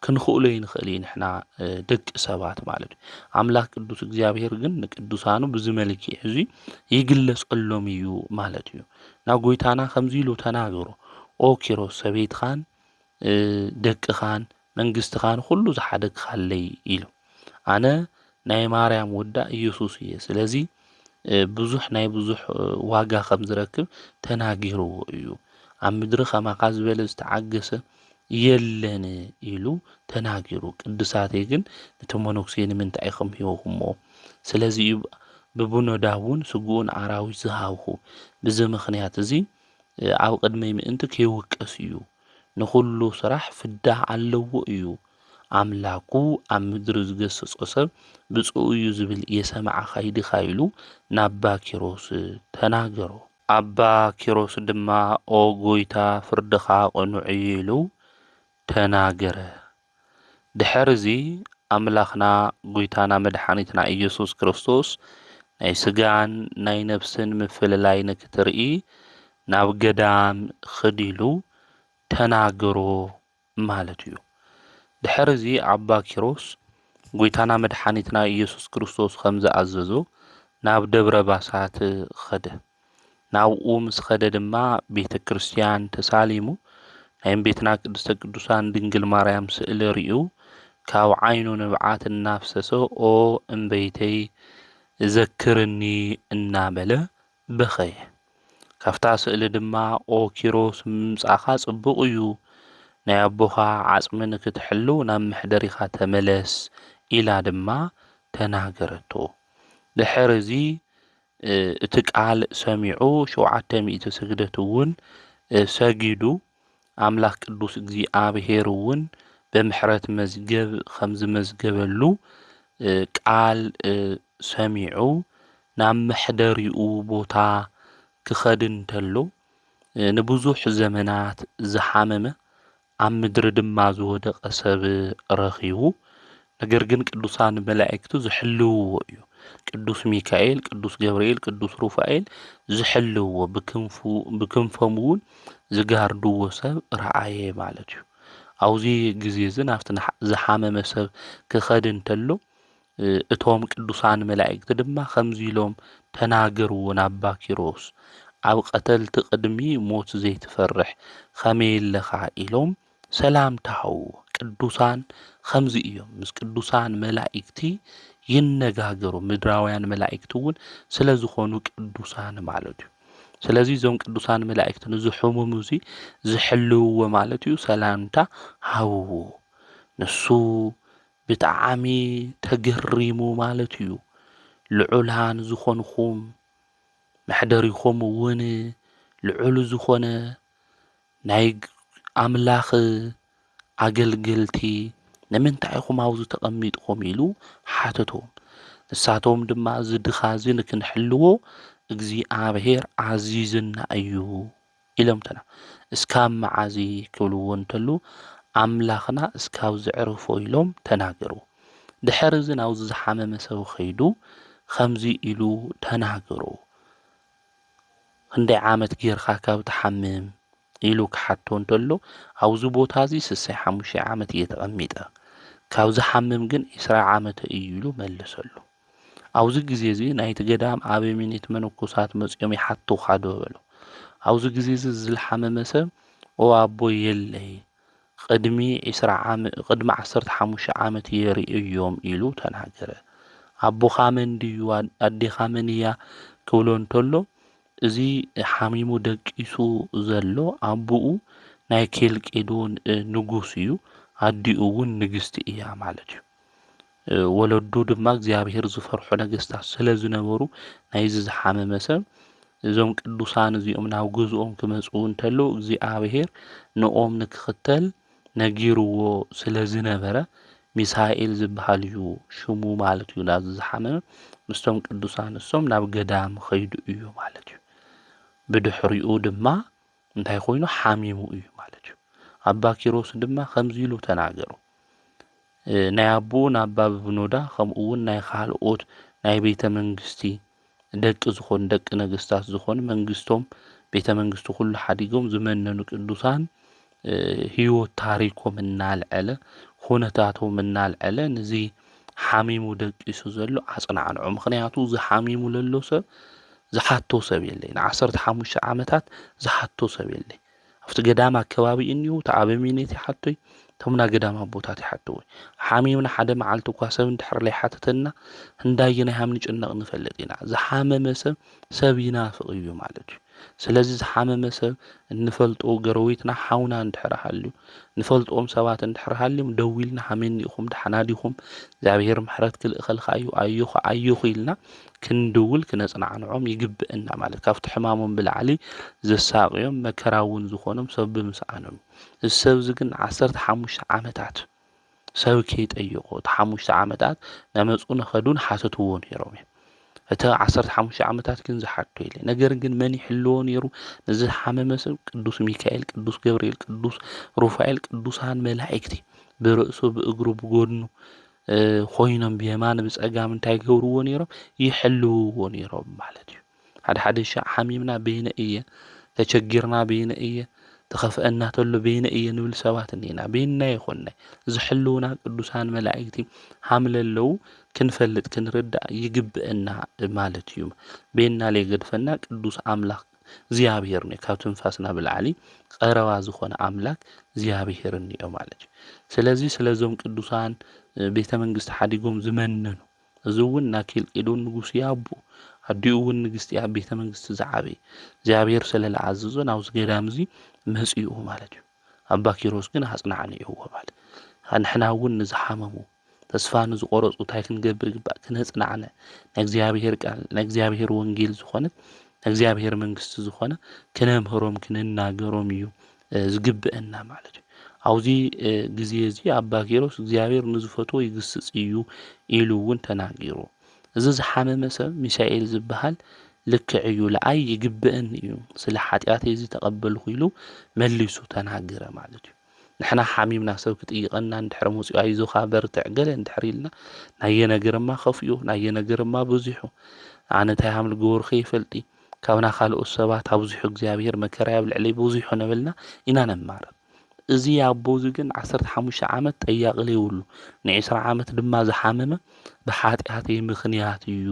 ክንኽእሎ ይንኽእል እዩ ንሕና፣ እ፣ ደቂ ሰባት ማለት እዩ። ኣምላኽ ቅዱስ እግዚኣብሔር ግን ንቅዱሳኑ ብዚ መልክዕ እዚ ይግለጸሎም እዩ ማለት እዩ። ናብ ጎይታና ከምዚ ኢሉ ተናገሮ፣ "ኦ ኪሮስ፣ ሰበይትኻን፣ እ፣ ደቅኻን መንግስትኻን ኩሉ ዝሓደግኻለይ" ኢሉ። ኣነ ናይ ማርያም ወዳ ኢየሱስ እየ። ስለዚ ብዙሕ ናይ ብዙሕ ዋጋ ከም ዝረክብ ተናጊርዎ እዩ። ኣብ ምድሪ ከማኻ ዝበለ ዝተዓገሰ የለን ኢሉ ተናጊሩ። ቅዱሳተይ ግን ነቲ መነኩሴ ንምንታይ ኢኹም ሂብኹሞ? ስለዚ እዩ ብብኖዳ እውን ስግኡን ኣራዊት ዝሃብኹ። ብዚ ምኽንያት እዚ ኣብ ቅድመይ ምእንቲ ከይውቀስ እዩ። ንኹሉ ስራሕ ፍዳ ኣለዎ እዩ። ኣምላኩ ኣብ ምድሪ ዝገሰጾ ሰብ ብፁዕ እዩ ዝብል የሰምዓኻ ይድኻ ኢሉ ናባ ኪሮስ ተናገሮ። ኣባ ኪሮስ ድማ ኦ ጎይታ ፍርድኻ ቅኑዕ እዩ ኢሉ ተናገረ። ድሕር እዚ ኣምላኽና ጎይታና መድሓኒትና ኢየሱስ ክርስቶስ ናይ ስጋን ናይ ነፍስን ምፍልላይ ንክትርኢ ናብ ገዳም ኽድ ኢሉ ተናገሮ ማለት እዩ። ድሕር እዚ ኣባ ኪሮስ ጎይታና መድሓኒትና ኢየሱስ ክርስቶስ ከም ዝኣዘዞ ናብ ደብረ ባሳት ኸደ። ናብኡ ምስ ኸደ ድማ ቤተ ክርስቲያን ተሳሊሙ ናይ እመቤትና ቅድስተ ቅዱሳን ድንግል ማርያም ስእሊ ርእዩ ካብ ዓይኑ ንብዓት እናፍሰሰ ኦ እምበይተይ ዘክርኒ እናበለ በኸየ። ካብታ ስእሊ ድማ ኦ ኪሮስ ምምጻኻ ጽቡቕ እዩ፣ ናይ ኣቦኻ ዓጽሚ ንክትሕልው ናብ መሕደሪኻ ተመለስ ኢላ ድማ ተናገረቶ። ድሕር እዚ እቲ ቃል ሰሚዑ ሸውዓተ ሚእቲ ስግደት እውን ሰጊዱ ኣምላኽ ቅዱስ እግዚኣብሔር እውን ብምሕረት መዝገብ ከም ዝመዝገበሉ ቃል ሰሚዑ ናብ መሕደሪኡ ቦታ ክኸድ እንተሎ ንብዙሕ ዘመናት ዝሓመመ ኣብ ምድሪ ድማ ዝወደቐ ሰብ ረኺቡ። ነገር ግን ቅዱሳን መላእክቱ ዝሕልውዎ እዩ። ቅዱስ ሚካኤል፣ ቅዱስ ገብርኤል፣ ቅዱስ ሩፋኤል ዝሕልውዎ ብክንፎም እውን ዝጋርድዎ ሰብ ረኣየ ማለት እዩ። ኣብዚ ግዜ እዚ ናብቲ ዝሓመመ ሰብ ክኸድ እንተሎ እቶም ቅዱሳን መላእክቲ ድማ ከምዚ ኢሎም ተናገርዎ ናባ ኪሮስ፣ ኣብ ቀተልቲ ቅድሚ ሞት ዘይትፈርሕ ከመይ ኣለኻ ኢሎም ሰላምታ ሃብዎ። ቅዱሳን ከምዚ እዮም፣ ምስ ቅዱሳን መላእክቲ ይነጋገሩ፣ ምድራውያን መላእክቲ እውን ስለ ዝኾኑ ቅዱሳን ማለት እዩ። ስለዚ እዞም ቅዱሳን መላእክቲ ንዝሕሙም እዚ ዝሕልውዎ ማለት እዩ ሰላምታ ሃብዎ። ንሱ ብጣዕሚ ተገሪሙ ማለት እዩ። ልዑላን ዝኾንኹም መሕደሪኹም እውን ልዑል ዝኾነ ናይ ኣምላኽ ኣገልገልቲ ንምንታይ ኢኹም ኣብዚ ተቐሚጥኹም ኢሉ ሓተቶም። ንሳቶም ድማ እዚ ድኻ እዚ ንክንሕልዎ እግዚኣብሔር ኣዚዝና እዩ ኢሎም ተና እስካብ መዓዚ ክብልዎ እንተሉ ኣምላኽና እስካብ ዘዕርፎ ኢሎም ተናገሩ። ድሕሪ እዚ ናብዚ ዝሓመመ ሰብ ኸይዱ ኸምዚ ኢሉ ተናገሩ። ክንደይ ዓመት ጌርካ ካብ ትሓምም ኢሉ ክሓቶ እንተሎ ኣብዚ ቦታ እዚ ስሳይ ሓሙሽተ ዓመት እየ ተቐሚጠ፣ ካብ ዝሓምም ግን ዒስራ ዓመተ እዩ ኢሉ መለሰሉ። ኣብዚ ግዜ እዚ ናይቲ ገዳም ኣበምኔት መነኮሳት መጺኦም ይሓቱኻ ዶ በሎ። ኣብዚ ግዜ እዚ ዝልሓመመ ሰብ ኦ ኣቦይ የለይ ቅድሚ ዒስራ ዓመ ቅድሚ ዓሰርተ ሓሙሽተ ዓመት እየ ርእዮም ኢሉ ተናገረ። ኣቦኻ መን ድዩ ኣዴኻ መን እያ ክብሎ እንተሎ እዚ ሓሚሙ ደቂሱ ዘሎ ኣቦኡ ናይ ኬልቄዶን ንጉስ እዩ፣ ኣዲኡ እውን ንግስቲ እያ ማለት እዩ። ወለዱ ድማ እግዚኣብሔር ዝፈርሑ ነገስታት ስለ ዝነበሩ ናይዚ ዝሓመመ ሰብ እዞም ቅዱሳን እዚኦም ናብ ገዝኦም ክመፁ እንተለዉ እግዚኣብሔር ንኦም ንክኽተል ነጊርዎ ስለ ዝነበረ ሚሳኤል ዝበሃል እዩ ሽሙ ማለት እዩ። ናብዚ ዝሓመመ ምስቶም ቅዱሳን እሶም ናብ ገዳም ኸይዱ እዩ ማለት እዩ። ብድሕሪኡ ድማ እንታይ ኮይኑ ሓሚሙ እዩ ማለት እዩ። ኣባ ኪሮስ ድማ ከምዚ ኢሉ ተናገሩ። ናይ ኣቦኡ ናብ ባብ ብኖዳ ከምኡ እውን ናይ ካልኦት ናይ ቤተ መንግስቲ ደቂ ዝኾኑ ደቂ ነገስታት ዝኾኑ መንግስቶም ቤተ መንግስቲ ኩሉ ሓዲጎም ዝመነኑ ቅዱሳን ህይወት ታሪኮም እናልዐለ ኩነታቶም እናልዐለ ንዚ ሓሚሙ ደቂሱ ዘሎ ኣጽናዕንዖ። ምኽንያቱ እዚ ሓሚሙ ለሎ ሰብ ዝሓቶ ሰብ የለይ። ንዓሰርተ ሓሙሽተ ዓመታት ዝሓቶ ሰብ የለይ። ኣብቲ ገዳም ኣከባቢ እኒው ተኣበሚኔት ይሓቶይ እቶም ናይ ገዳም ኣቦታት ይሓትዎ። ሓሚምና ሓደ መዓልቲ እኳ ሰብ እንድሕር ዘይሓተተና፣ እንዳየናይ ሃም ንጭነቕ ንፈልጥ ኢና። ዝሓመመ ሰብ፣ ሰብ ይናፍቕ እዩ ማለት እዩ። ስለዚ ዝሓመመ ሰብ እንፈልጦ ጎረቤትና ሓውና እንድሕር ሃልዩ፣ ንፈልጦም ሰባት እንድሕር ሃልዮም ደዊልና ሃሜን ኢኹም፣ ደሓና ዲኹም፣ እግዚኣብሔር ምሕረት ክልእኸልካ እዩ፣ ኣዮኹ፣ ኣዮኹ ኢልና ክንድውል ክነጽናዕንዖም ይግብእና ማለት ካብቲ ሕማሞም ብላዕሊ ዘሳቕዮም መከራ እውን ዝኾኖም ሰብ ብምስኣኖም እዩ። እዚ ሰብ እዚ ግን ዓሰርተ ሓሙሽተ ዓመታት ሰብ ከይጠየቖ፣ እቲ ሓሙሽተ ዓመታት ነመጹ ነኸዱን ሓተትዎ ነይሮም እዮም። እቲ ዓሰርተ ሓሙሽተ ዓመታት ግን ዝሓቶ የለ። ነገር ግን መን ይሕልዎ ነይሩ? ንዝሓመመ ሰብ ቅዱስ ሚካኤል፣ ቅዱስ ገብርኤል፣ ቅዱስ ሩፋኤል፣ ቅዱሳን መላእክቲ ብርእሱ፣ ብእግሩ፣ ብጎድኑ፣ እ፣ ኮይኖም ብየማን ብጸጋም እንታይ ይገብርዎ ነይሮም? ይሕልውዎ ነይሮም ማለት እዩ። ሓደ ሓደ ሻዕ ሓሚምና በይነ እየ፣ ተቸጊርና በይነ እየ፣ ተኸፍአና ተሎ በይነ እየ ንብል ሰባት እኒና። በይንና ይኾንና። ዝሕልውና ቅዱሳን መላእክቲ ሃም ለለዉ ክንፈልጥ ክንርዳእ ይግብአና ማለት እዩ። በይንና ለይገድፈና ቅዱስ ኣምላኽ እግዚኣብሔር እኒኦ። ካብ ትንፋስና ብላዕሊ ቀረባ ዝኾነ ኣምላክ እግዚኣብሔር እኒኦ ማለት እዩ። ስለዚ ስለዞም ቅዱሳን፣ እ፣ ቤተ መንግስቲ ሓዲጎም ዝመነኑ፣ እዚ እውን ናኪልቄዶን ንጉስ እዩ ኣቦ፣ ኣዲኡ እውን ንግስቲ ኣብ ቤተ መንግስቲ ዝዓበየ፣ እግዚኣብሔር ስለ ዝኣዘዞ ናብዚ ገዳም እዚ መጺኡ ማለት እዩ። ኣባ ኪሮስ ግን ኣጽናዕንዕዎ ማለት። ንሕና እውን ንዝሓመሙ፣ ተስፋ ንዝቆረጹ እንታይ ክንገብር ይግባእ? ክነጽናዕነ፣ ናይ እግዚኣብሔር ቃል፣ ናይ እግዚኣብሔር ወንጌል ዝኾነት፣ ናይ እግዚኣብሔር መንግስቲ ዝኾነ ክነምህሮም፣ ክንናገሮም እዩ፣ እ፣ ዝግብአና ማለት እዩ። ኣብዚ፣ እ፣ ግዜ እዚ ኣባ ኪሮስ እግዚኣብሔር ንዝፈትዎ ይግስጽ እዩ ኢሉ እውን ተናጊሩ። እዚ ዝሓመመ ሰብ ሚሳኤል ዝበሃል ልክዕ እዩ፣ ለኣይ ይግብእን እዩ፣ ስለ ሓጢኣተይ እዚ ተቐበልኩ ኢሉ መሊሱ ተናገረ ማለት እዩ። ንሕና ሓሚምና ሰብ ክጥይቐና እንድሕር መጺኡ፣ "ኣይዞኻ በርትዕ" ገለ እንድሕር ኢልና፣ "ናየ ነገርማ ከፊኡ፣ ናየ ነገርማ በዚሑ፣ ኣነ እንታይ ሃም ልገበርኩ ይፈልጢ፣ ካብና ካልኦት ሰባት ኣብዚሑ እግዚኣብሔር መከራይ ኣብ ልዕለይ በዚሑ" ነበልና ኢና ነማርር። እዚ ኣቦ እዚ ግን ዓሰርተ ሓሙሽተ ዓመት ጠያቒ ዘይብሉ፣ ንዒስራ ዓመት ድማ ዝሓመመ፣ "ብሓጢኣተይ ምኽንያት እዩ"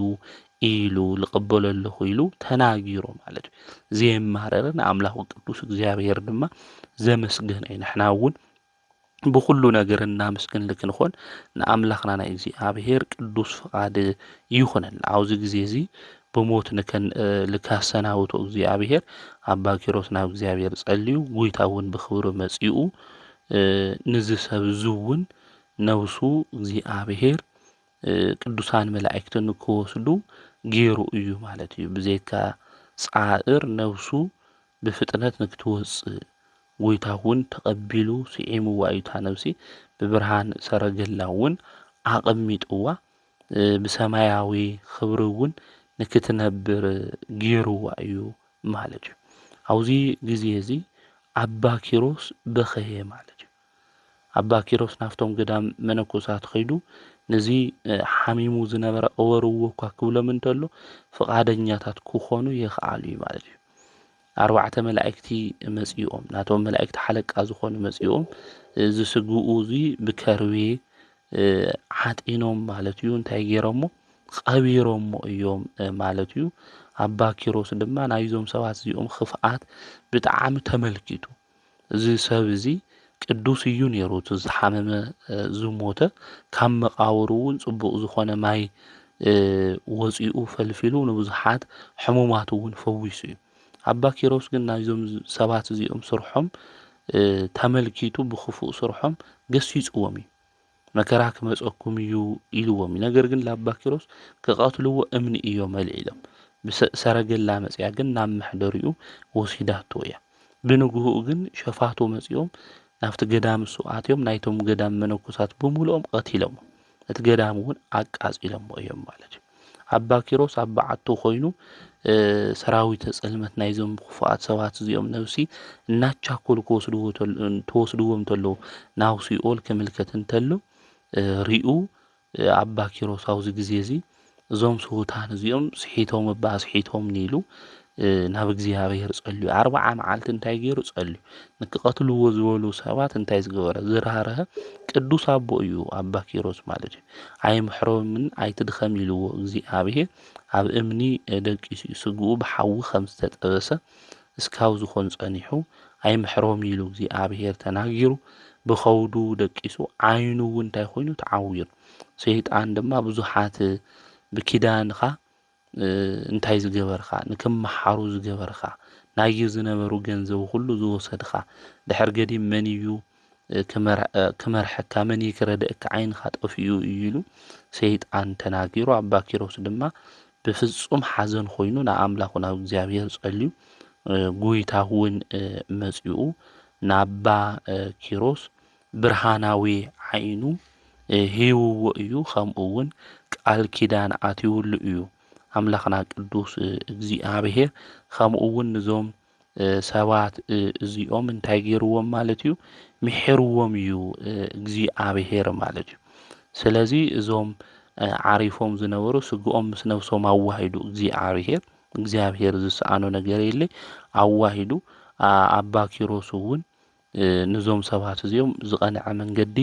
ኢሉ፣ "ልቕበሎ ኣለኹ" ኢሉ ተናጊሩ ማለት እዩ። ዘየማረረ ንኣምላኹ ቅዱስ እግዚኣብሔር ድማ ዘመስገነ እዩ። ንሕና እውን ብኹሉ ነገር እናመስገን ልክንኾን ንኣምላኽና ናይ እግዚኣብሔር ቅዱስ ፍቓድ ይኹነልና። ኣብዚ ግዜ እዚ ብሞት ንከን-፣ እ፣ ልካሰናውቶ እግዚኣብሔር ኣባ ኪሮስ ናብ እግዚኣብሔር ጸልዩ፣ ጎይታ እውን ብኽብሪ መጺኡ፣ እ፣ ንዚ ሰብ እዚ እውን ነብሱ እግዚኣብሔር፣ እ፣ ቅዱሳን መላእክቲ ንክወስዱ ገይሩ እዩ ማለት እዩ። ብዘይካ ጻዕር ነብሱ ብፍጥነት ንክትወጽእ ጎይታ እውን ተቐቢሉ ስዒምዋ እዩ። እታ ነብሲ ብብርሃን ሰረገላ እውን ኣቐሚጥዋ፣ እ፣ ብሰማያዊ ክብሪ እውን ንክትነብር ገይርዋ እዩ ማለት እዩ። ኣብዚ ግዜ እዚ ኣባ ኪሮስ በኸየ ማለት እዩ። ኣባ ኪሮስ ናብቶም ገዳም መነኮሳት ኸይዱ፣ ነዚ፣ እ፣ ሓሚሙ ዝነበረ ቅበርዎ እኳ ክብሎም እንተሎ፣ ፍቓደኛታት ክኾኑ የኽኣሉ እዩ ማለት እዩ። ኣርባዕተ መላእክቲ መጺኦም፣ ናቶም መላእክቲ ሓለቃ ዝኾኑ መጺኦም፣ እ፣ እዚ ስግኡ እዚ ብከርቤ፣ እ፣ ዓጢኖም ማለት እዩ። እንታይ ገይሮሞ? ቀቢሮሞ እዮም፣ እ፣ ማለት እዩ። ኣባ ኪሮስ ድማ ናይዞም ሰባት እዚኦም ኽፍኣት ብጣዕሚ ተመልኪቱ። እዚ ሰብ እዚ ቅዱስ እዩ ነይሩ፣ እቲ ዝሓመመ፣ እ፣ ዝሞተ፣ ካብ መቓብሩ እውን ጽቡቕ ዝኾነ ማይ፣ እ፣ ወጺኡ ፈልፊሉ ንብዙሓት ሕሙማት እውን ፈዊሱ እዩ። ኣባ ኪሮስ ግን ናይዞም ዝ-፣ ሰባት እዚኦም ስርሖም፣ እ፣ ተመልኪቱ ብኽፉእ ስርሖም ገሲጽዎም እዩ። "መከራ ክመጸኩም እዩ" ኢልዎም እዩ። ነገር ግን ለኣባ ኪሮስ ክቐትልዎ እምኒ እዮም ኣልዒሎም። ብሰ-፣ ሰረገላ መጺኣ ግን ናብ መሕደሪኡ ወሲዳቶ እያ። ብንግሆኡ ግን ሸፋቱ መጺኦም ናብቲ ገዳም እሱ ኣትዮም ናይቶም ገዳም መነኮሳት ብምልኦም ቀቲሎሞ። እቲ ገዳም እውን ኣቃጺሎሞ እዮም ማለት እዩ። ኣባ ኪሮስ ኣብ በዓቱ ኮይኑ፣ እ፣ ሰራዊተ ጸልመት ናይዞም ክፉኣት ሰባት እዚኦም ነብሲ እናቻኮሉ ክወስድዎ ተል-፣ ትወስድዎም እንተለዉ ናብ ሲኦል ክምልከት እንተሎ፣ እ፣ ሪኡ፣ እ፣ ኣባ ኪሮስ ኣብዚ ግዜ እዚ እዞም ስዉታን እዚኦም ስሒቶም እባ ኣስሒቶምኒ ኢሉ፣ እ፣ ናብ እግዚኣብሔር ጸልዩ። ኣርብዓ መዓልቲ እንታይ ገይሩ ጸልዩ? ንክቐትልዎ ዝበሉ ሰባት እንታይ ዝገበረ? ዝራህረሀ ቅዱስ ኣቦ እዩ ኣባ ኪሮስ ማለት እዩ። "ኣይምሕሮምን ኣይትድኸም" ኢልዎ እግዚኣብሔር ኣብ እምኒ፣ እ፣ ደቂሱ እዩ። ስግኡ ብሓዊ ከም ዝተጠበሰ እስካብ ዝኾን ጸኒሑ ኣይምሕሮም ኢሉ እግዚኣብሔር ተናጊሩ። ብኸውዱ ደቂሱ ዓይኑ እውን እንታይ ኮይኑ ተዓዊሩ። ሰይጣን ድማ ብዙሓት ብኪዳንኻ እንታይ ዝገበርካ፣ ንክመሓሩ ዝገበርካ፣ ናዩ ዝነበሩ ገንዘቡ ኩሉ ዝወሰድካ፣ ድሕር ገዲም መን እዩ ክመርሐካ፣ መን እዩ ክረድእካ፣ ዓይንኻ ጠፊኡ እዩ ኢሉ ሰይጣን ተናጊሩ። ኣባ ኪሮስ ድማ ብፍጹም ሓዘን ኮይኑ ንኣምላኹ ናብ እግዚኣብሔር ጸልዩ። ጎይታ እውን መጺኡ ናባ ኪሮስ ብርሃናዊ ዓይኑ ሂብዎ እዩ። ከምኡ እውን ቃል ኪዳን ኣትይውሉ እዩ። ኣምላኽና ቅዱስ እግዚኣብሔር ከምኡ እውን ንዞም ሰባት እዚኦም እንታይ ገይርዎም ማለት እዩ? ምሒርዎም እዩ እግዚኣብሔር ማለት እዩ። ስለዚ እዞም ዓሪፎም ዝነበሩ ስግኦም ምስ ነብሶም ኣዋሂዱ እግዚኣብሔር፣ እግዚኣብሔር ዝሰኣኖ ነገር የለ፣ ኣዋሂዱ። ኣባ ኪሮስ እውን ንዞም ሰባት እዚኦም ዝቐንዐ መንገዲ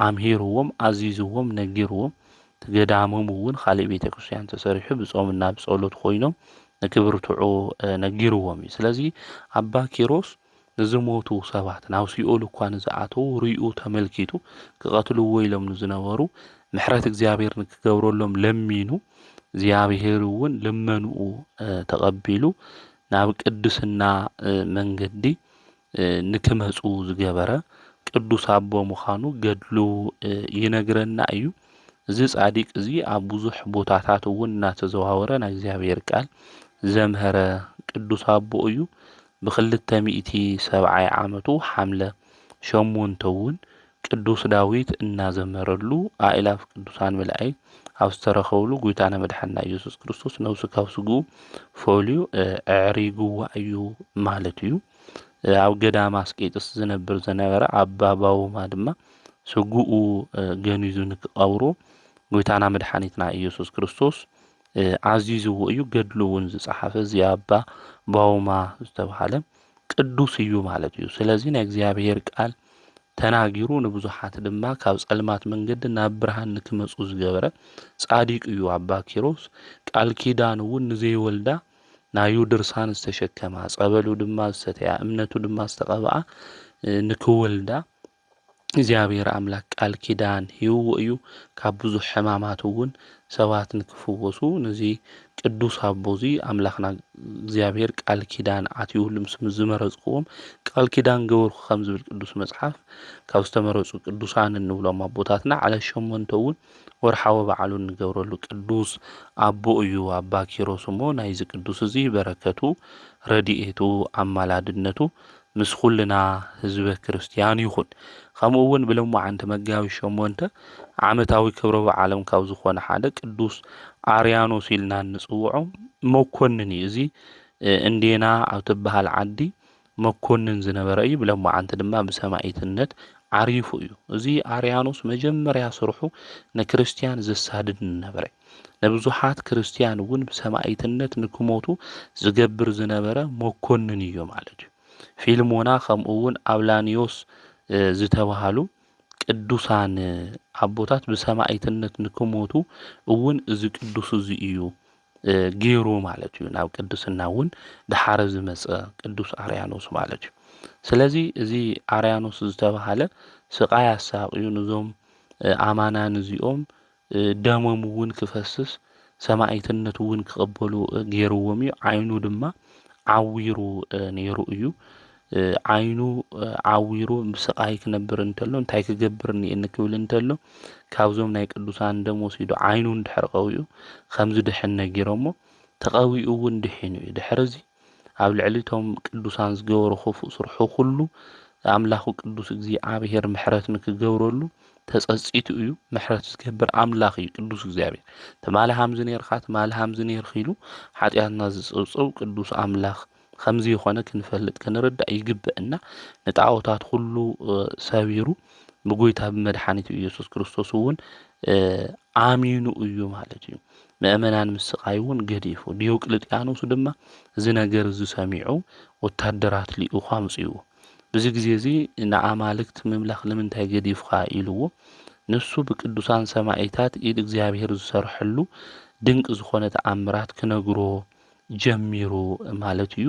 ኣምሂርዎም፣ ኣዚዝዎም፣ ነጊርዎም። እቲ ገዳሞም እውን ካልእ ቤተ ክርስቲያን ተሰሪሑ ብጾምና ብጸሎት ኮይኖም ንክብርትዑ ነጊርዎም እዩ። ስለዚ ኣባ ኪሮስ ንዝሞቱ ሰባት ናብ ሲኦል እኳ ንዝኣተዉ ርእዩ ተመልኪቱ ክቐትልዎ ኢሎም ንዝነበሩ ምሕረት እግዚኣብሔር ንክገብረሎም ለሚኑ እግዚኣብሔር እውን ልመንኡ ተቐቢሉ ናብ ቅድስና መንገዲ ንክመፁ ዝገበረ ቅዱስ ኣቦ ምዃኑ ገድሉ ይነግረና እዩ። እዚ ጻዲቅ እዚ ኣብ ብዙሕ ቦታታት እውን እናተዘዋወረ ናይ እግዚኣብሔር ቃል ዘምሀረ ቅዱስ ኣቦ እዩ። ብክልተ ሚእቲ ሰብዓይ ዓመቱ ሓምለ ሸሞንተ እውን ቅዱስ ዳዊት እናዘመረሉ ኣእላፍ ቅዱሳን መላእክት ኣብ ዝተረኸብሉ ጎይታና መድሓንና ኢየሱስ ክርስቶስ ነብሱ ካብ ስግኡ ፈልዩ ኣዕሪግዋ እዩ ማለት እዩ። ኣብ ገዳም ኣስቄጥስ ዝነብር ዝነበረ ኣባ ባውማ ድማ ስግኡ ገኒዙ ንክቐብሮ ጎይታና መድሓኒትና ኢየሱስ ክርስቶስ ኣዚዝዎ እዩ። ገድሉ እውን ዝጸሓፈ እዚ ኣባ ባውማ ዝተባሃለ ቅዱስ እዩ ማለት እዩ። ስለዚ ናይ እግዚኣብሔር ቃል ተናጊሩ ንብዙሓት ድማ ካብ ጸልማት መንገዲ ናብ ብርሃን ንክመጹ ዝገበረ ጻዲቅ እዩ ኣባ ኪሮስ። ቃል ኪዳን እውን ንዘይወልዳ ናዩ ድርሳን ዝተሸከማ፣ ጸበሉ ድማ ዝሰተያ፣ እምነቱ ድማ ዝተቐብኣ ንክወልዳ እግዚኣብሔር ኣምላክ ቃል ኪዳን ሂብዎ እዩ። ካብ ብዙሕ ሕማማት እውን ሰባት ንክፍወሱ ነዚ ቅዱስ ኣቦ እዚ ኣምላኽና እግዚኣብሔር ቃል ኪዳን ኣትይሁሉ ምስ ዝመረጽክዎም ቃል ኪዳን ገበርኩ ከም ዝብል ቅዱስ መጽሓፍ ካብ ዝተመረጹ ቅዱሳን እንብሎም ኣቦታትና ዓለ ሸሞንተ እውን ወርሓዊ በዓሉ እንገብረሉ ቅዱስ ኣቦ እዩ ኣባ ኪሮስ እሞ ናይዚ ቅዱስ እዚ በረከቱ ረድኤቱ ኣማላድነቱ ምስ ኩልና ህዝበ ክርስትያን ይኹን። ከምኡ እውን ብለማዓንቲ መጋቢት ሸሞንተ ዓመታዊ ክብረ በዓሎም ካብ ዝኾነ ሓደ ቅዱስ ኣርያኖስ ኢልና እንጽውዖ መኮንን እዩ። እዚ እንዴና ኣብ ትበሃል ዓዲ መኮንን ዝነበረ እዩ። ብለማዓንቲ ድማ ብሰማኢትነት ዓሪፉ እዩ። እዚ ኣርያኖስ መጀመርያ ስርሑ ንክርስትያን ዘሳድድ ነበረ። ንብዙሓት ክርስትያን እውን ብሰማኢትነት ንክሞቱ ዝገብር ዝነበረ መኮንን እዩ ማለት እዩ። ፊልሞና ከምኡ እውን ኣብላኒዮስ ዝተባሃሉ ቅዱሳን ኣቦታት ብሰማኢትነት ንክሞቱ እውን እዚ ቅዱስ እዚ እዩ ገይሩ ማለት እዩ። ናብ ቅድስና እውን ድሓረ ዝመፀ ቅዱስ ኣርያኖስ ማለት እዩ። ስለዚ እዚ ኣርያኖስ ዝተባሃለ ስቃይ ኣሳቅዩ ንዞም ኣማናን እዚኦም ደሞም እውን ክፈስስ ሰማኢትነት እውን ክቕበሉ ገይርዎም እዩ። ዓይኑ ድማ ዓዊሩ ነይሩ እዩ። ዓይኑ ዓዊሩ ብስቃይ ክነብር እንተሎ እንታይ ክገብር እኒኤኒ ክብል እንተሎ ካብዞም ናይ ቅዱሳን ደም ወሲዱ ዓይኑ እንድሕር ቀዊኡ ከምዚ ድሕን ነጊሮሞ ተቐዊኡ እውን ድሒኑ እዩ። ድሕሪ እዚ ኣብ ልዕሊ እቶም ቅዱሳን ዝገበሮ ክፉእ ስርሑ ኩሉ ኣምላኹ ቅዱስ እግዚኣብሔር ምሕረት ንክገብረሉ ተጸጺቱ እዩ። ምሕረት ዝገብር ኣምላኽ እዩ ቅዱስ እግዚኣብሔር። ትማሊ ሃምዚ ነይርካ፣ ትማሊ ሃምዚ ነይርኪ ኢሉ ሓጢኣትና ዝጽብጽብ ቅዱስ ኣምላኽ ከም ዘይኮነ ክንፈልጥ ክንርዳእ ይግበእና። ንጣዖታት ኩሉ ሰቢሩ ብጎይታ ብመድሓኒቱ ኢየሱስ ክርስቶስ እውን ኣሚኑ እዩ ማለት እዩ። ምእመናን ምስቃይ እውን ገዲፉ። ዲዮቅልጥያኖስ ድማ እዚ ነገር እዚ ሰሚዑ ወታደራት ልኢኹ ኣምፅእዎ። ብዚ ግዜ እዚ ንኣማልክት ምምላኽ ንምንታይ ገዲፍካ ኢልዎ። ንሱ ብቅዱሳን ሰማኢታት ኢድ እግዚኣብሔር ዝሰርሐሉ ድንቂ ዝኾነ ተኣምራት ክነግሮ ጀሚሩ ማለት እዩ።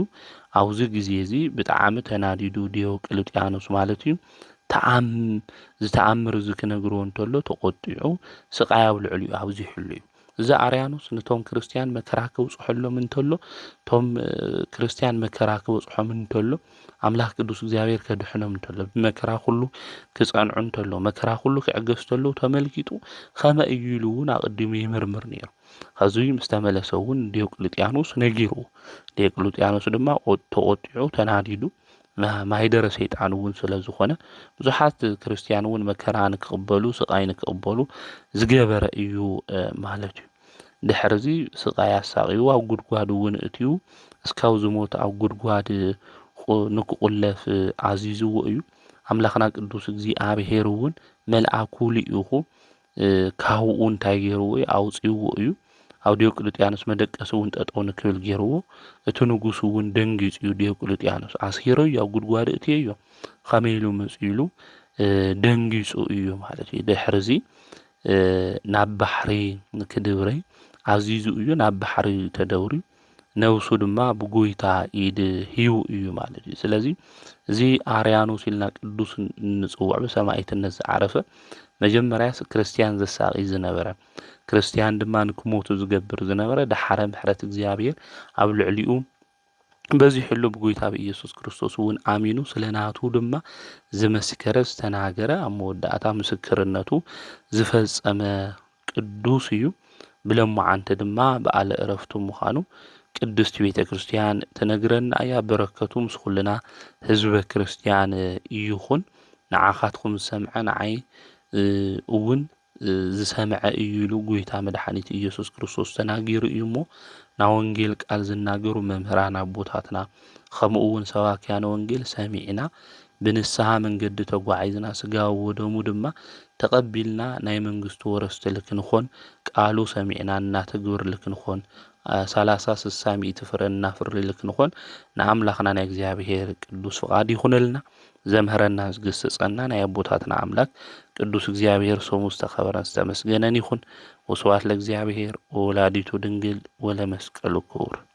ኣብዚ ግዜ እዚ ብጣዕሚ ተናዲዱ ዲዮቅልጥያኖስ ማለት እዩ። ተኣም-፣ ዝተኣምር እዚ ክነግርዎ እንተሎ ተቖጢዑ ስቓይ ኣብ ልዕሊኡ ኣብዚሑሉ እዩ። እዚ ኣርያኖስ ነቶም ክርስትያን መከራ ከብጽሐሎም እንተሎ፣ እቶም፣ እ፣ ክርስትያን መከራ ክበጽሖም እንተሎ፣ ኣምላኽ ቅዱስ እግዚኣብሔር ከድሕኖም እንተሎ፣ ብመከራ ኩሉ ክጸንዑ እንተሎ፣ መከራ ኩሉ ክዕገስ እንተሎ ተመልኪጡ ከመ እዩ ኢሉ እውን ኣቐዲሙ ይምርምር ነይሩ። ከዚ ምስ ተመለሰ እውን ዲዮቅልጥያኖስ ነጊርዎ። ዲዮቅልጥያኖስ ድማ ቆ-፣ ተቖጢዑ፣ ተናዲዱ፣ ማ-፣ ማህደረ ሰይጣን እውን ስለ ዝኾነ፣ ብዙሓት ክርስትያን እውን መከራ ንክቕበሉ፣ ስቓይ ንክቕበሉ ዝገበረ እዩ፣ እ፣ ማለት እዩ። ድሕሪ እዚ ስቓይ ኣሳቕይዎ ኣብ ጉድጓድ እውን እትዩ፣ እስካብ ዝሞት ኣብ ጉድጓድ ቁ-፣ ንክቑለፍ ኣዚዝዎ እዩ። ኣምላኽና ቅዱስ እግዚኣብሔር እውን መልኣኩ ልኢኹ፣ እ፣ ካብኡ እንታይ ገይርዎ እዩ? ኣውጺእዎ እዩ። ኣብ ዲዮቅልጥያኖስ መደቀሲ እውን ጠጠው ንክብል ገይርዎ። እቲ ንጉስ እውን ደንጊጹ እዩ። ዲዮቅልጥያኖስ ኣስሂረዮ፣ ኣብ ጉድጓድ እትየዮ፣ ከመይ ኢሉ መጺኡ ኢሉ፣ እ፣ ደንጊጹ እዩ ማለት እዩ። ድሕሪ እዚ፣ እ፣ ናብ ባሕሪ ንክድብረይ ኣዚዙ እዩ፣ ናብ ባሕሪ ተደውርዩ፣ ነብሱ ድማ ብጎይታ ኢድ ሂቡ እዩ ማለት እዩ። ስለዚ እዚ ኣርያኖስ ኢልና ቅዱስ እንጽውዖ ብሰማዕትነት ዝዓረፈ መጀመርያስ ክርስትያን ዘሳቒ ዝነበረ፣ ክርስትያን ድማ ንክሞቱ ዝገብር ዝነበረ፣ ደሓረ ምሕረት እግዚኣብሔር ኣብ ልዕሊኡ በዚሑሉ ብጎይታ ብኢየሱስ ክርስቶስ እውን ኣሚኑ ስለ ናቱ ድማ ዝመስከረ፣ ዝተናገረ፣ ኣብ መወዳእታ ምስክርነቱ ዝፈጸመ ቅዱስ እዩ። ብለማዓንቲ ድማ በዓለ ዕረፍቱ ምዃኑ ቅድስት ቤተ ክርስቲያን ትነግረና እያ። በረከቱ ምስ ኩልና ህዝበ ክርስቲያን ይኹን። ንዓኻትኩም ዝሰምዐ ንዓይ፣ እ፣ እውን፣ እ፣ ዝሰምዐ እዩ ኢሉ ጎይታ መድሓኒት ኢየሱስ ክርስቶስ ተናጊሩ እዩ እሞ፣ ናብ ወንጌል ቃል ዝናገሩ መምህራን ኣቦታትና፣ ከምኡ እውን ሰባክያነ ወንጌል ሰሚዕና ብንስሓ መንገዲ ተጓዒዝና፣ ስጋዊ ወደሙ ድማ ተቐቢልና ናይ መንግስቱ ወረስቲ ልክንኾን፣ ቃሉ ሰሚዕና እናተግብር ልክንኾን፣ አ፣ ሰላሳ፣ ስሳ፣ ሚእቲ ፍረ እናፍሪ ልክንኾን ንኣምላኽና ናይ እግዚኣብሔር ቅዱስ ፍቓድ ይኹነልና። ዘምህረና ዝግስጸና ናይ ኣቦታትና ኣምላኽ ቅዱስ እግዚኣብሔር ስሙ ዝተኸበረን ዝተመስገነን ይኹን። ወስብሐት ለእግዚኣብሔር ወወላዲቱ ድንግል ወለመስቀሉ ክቡር።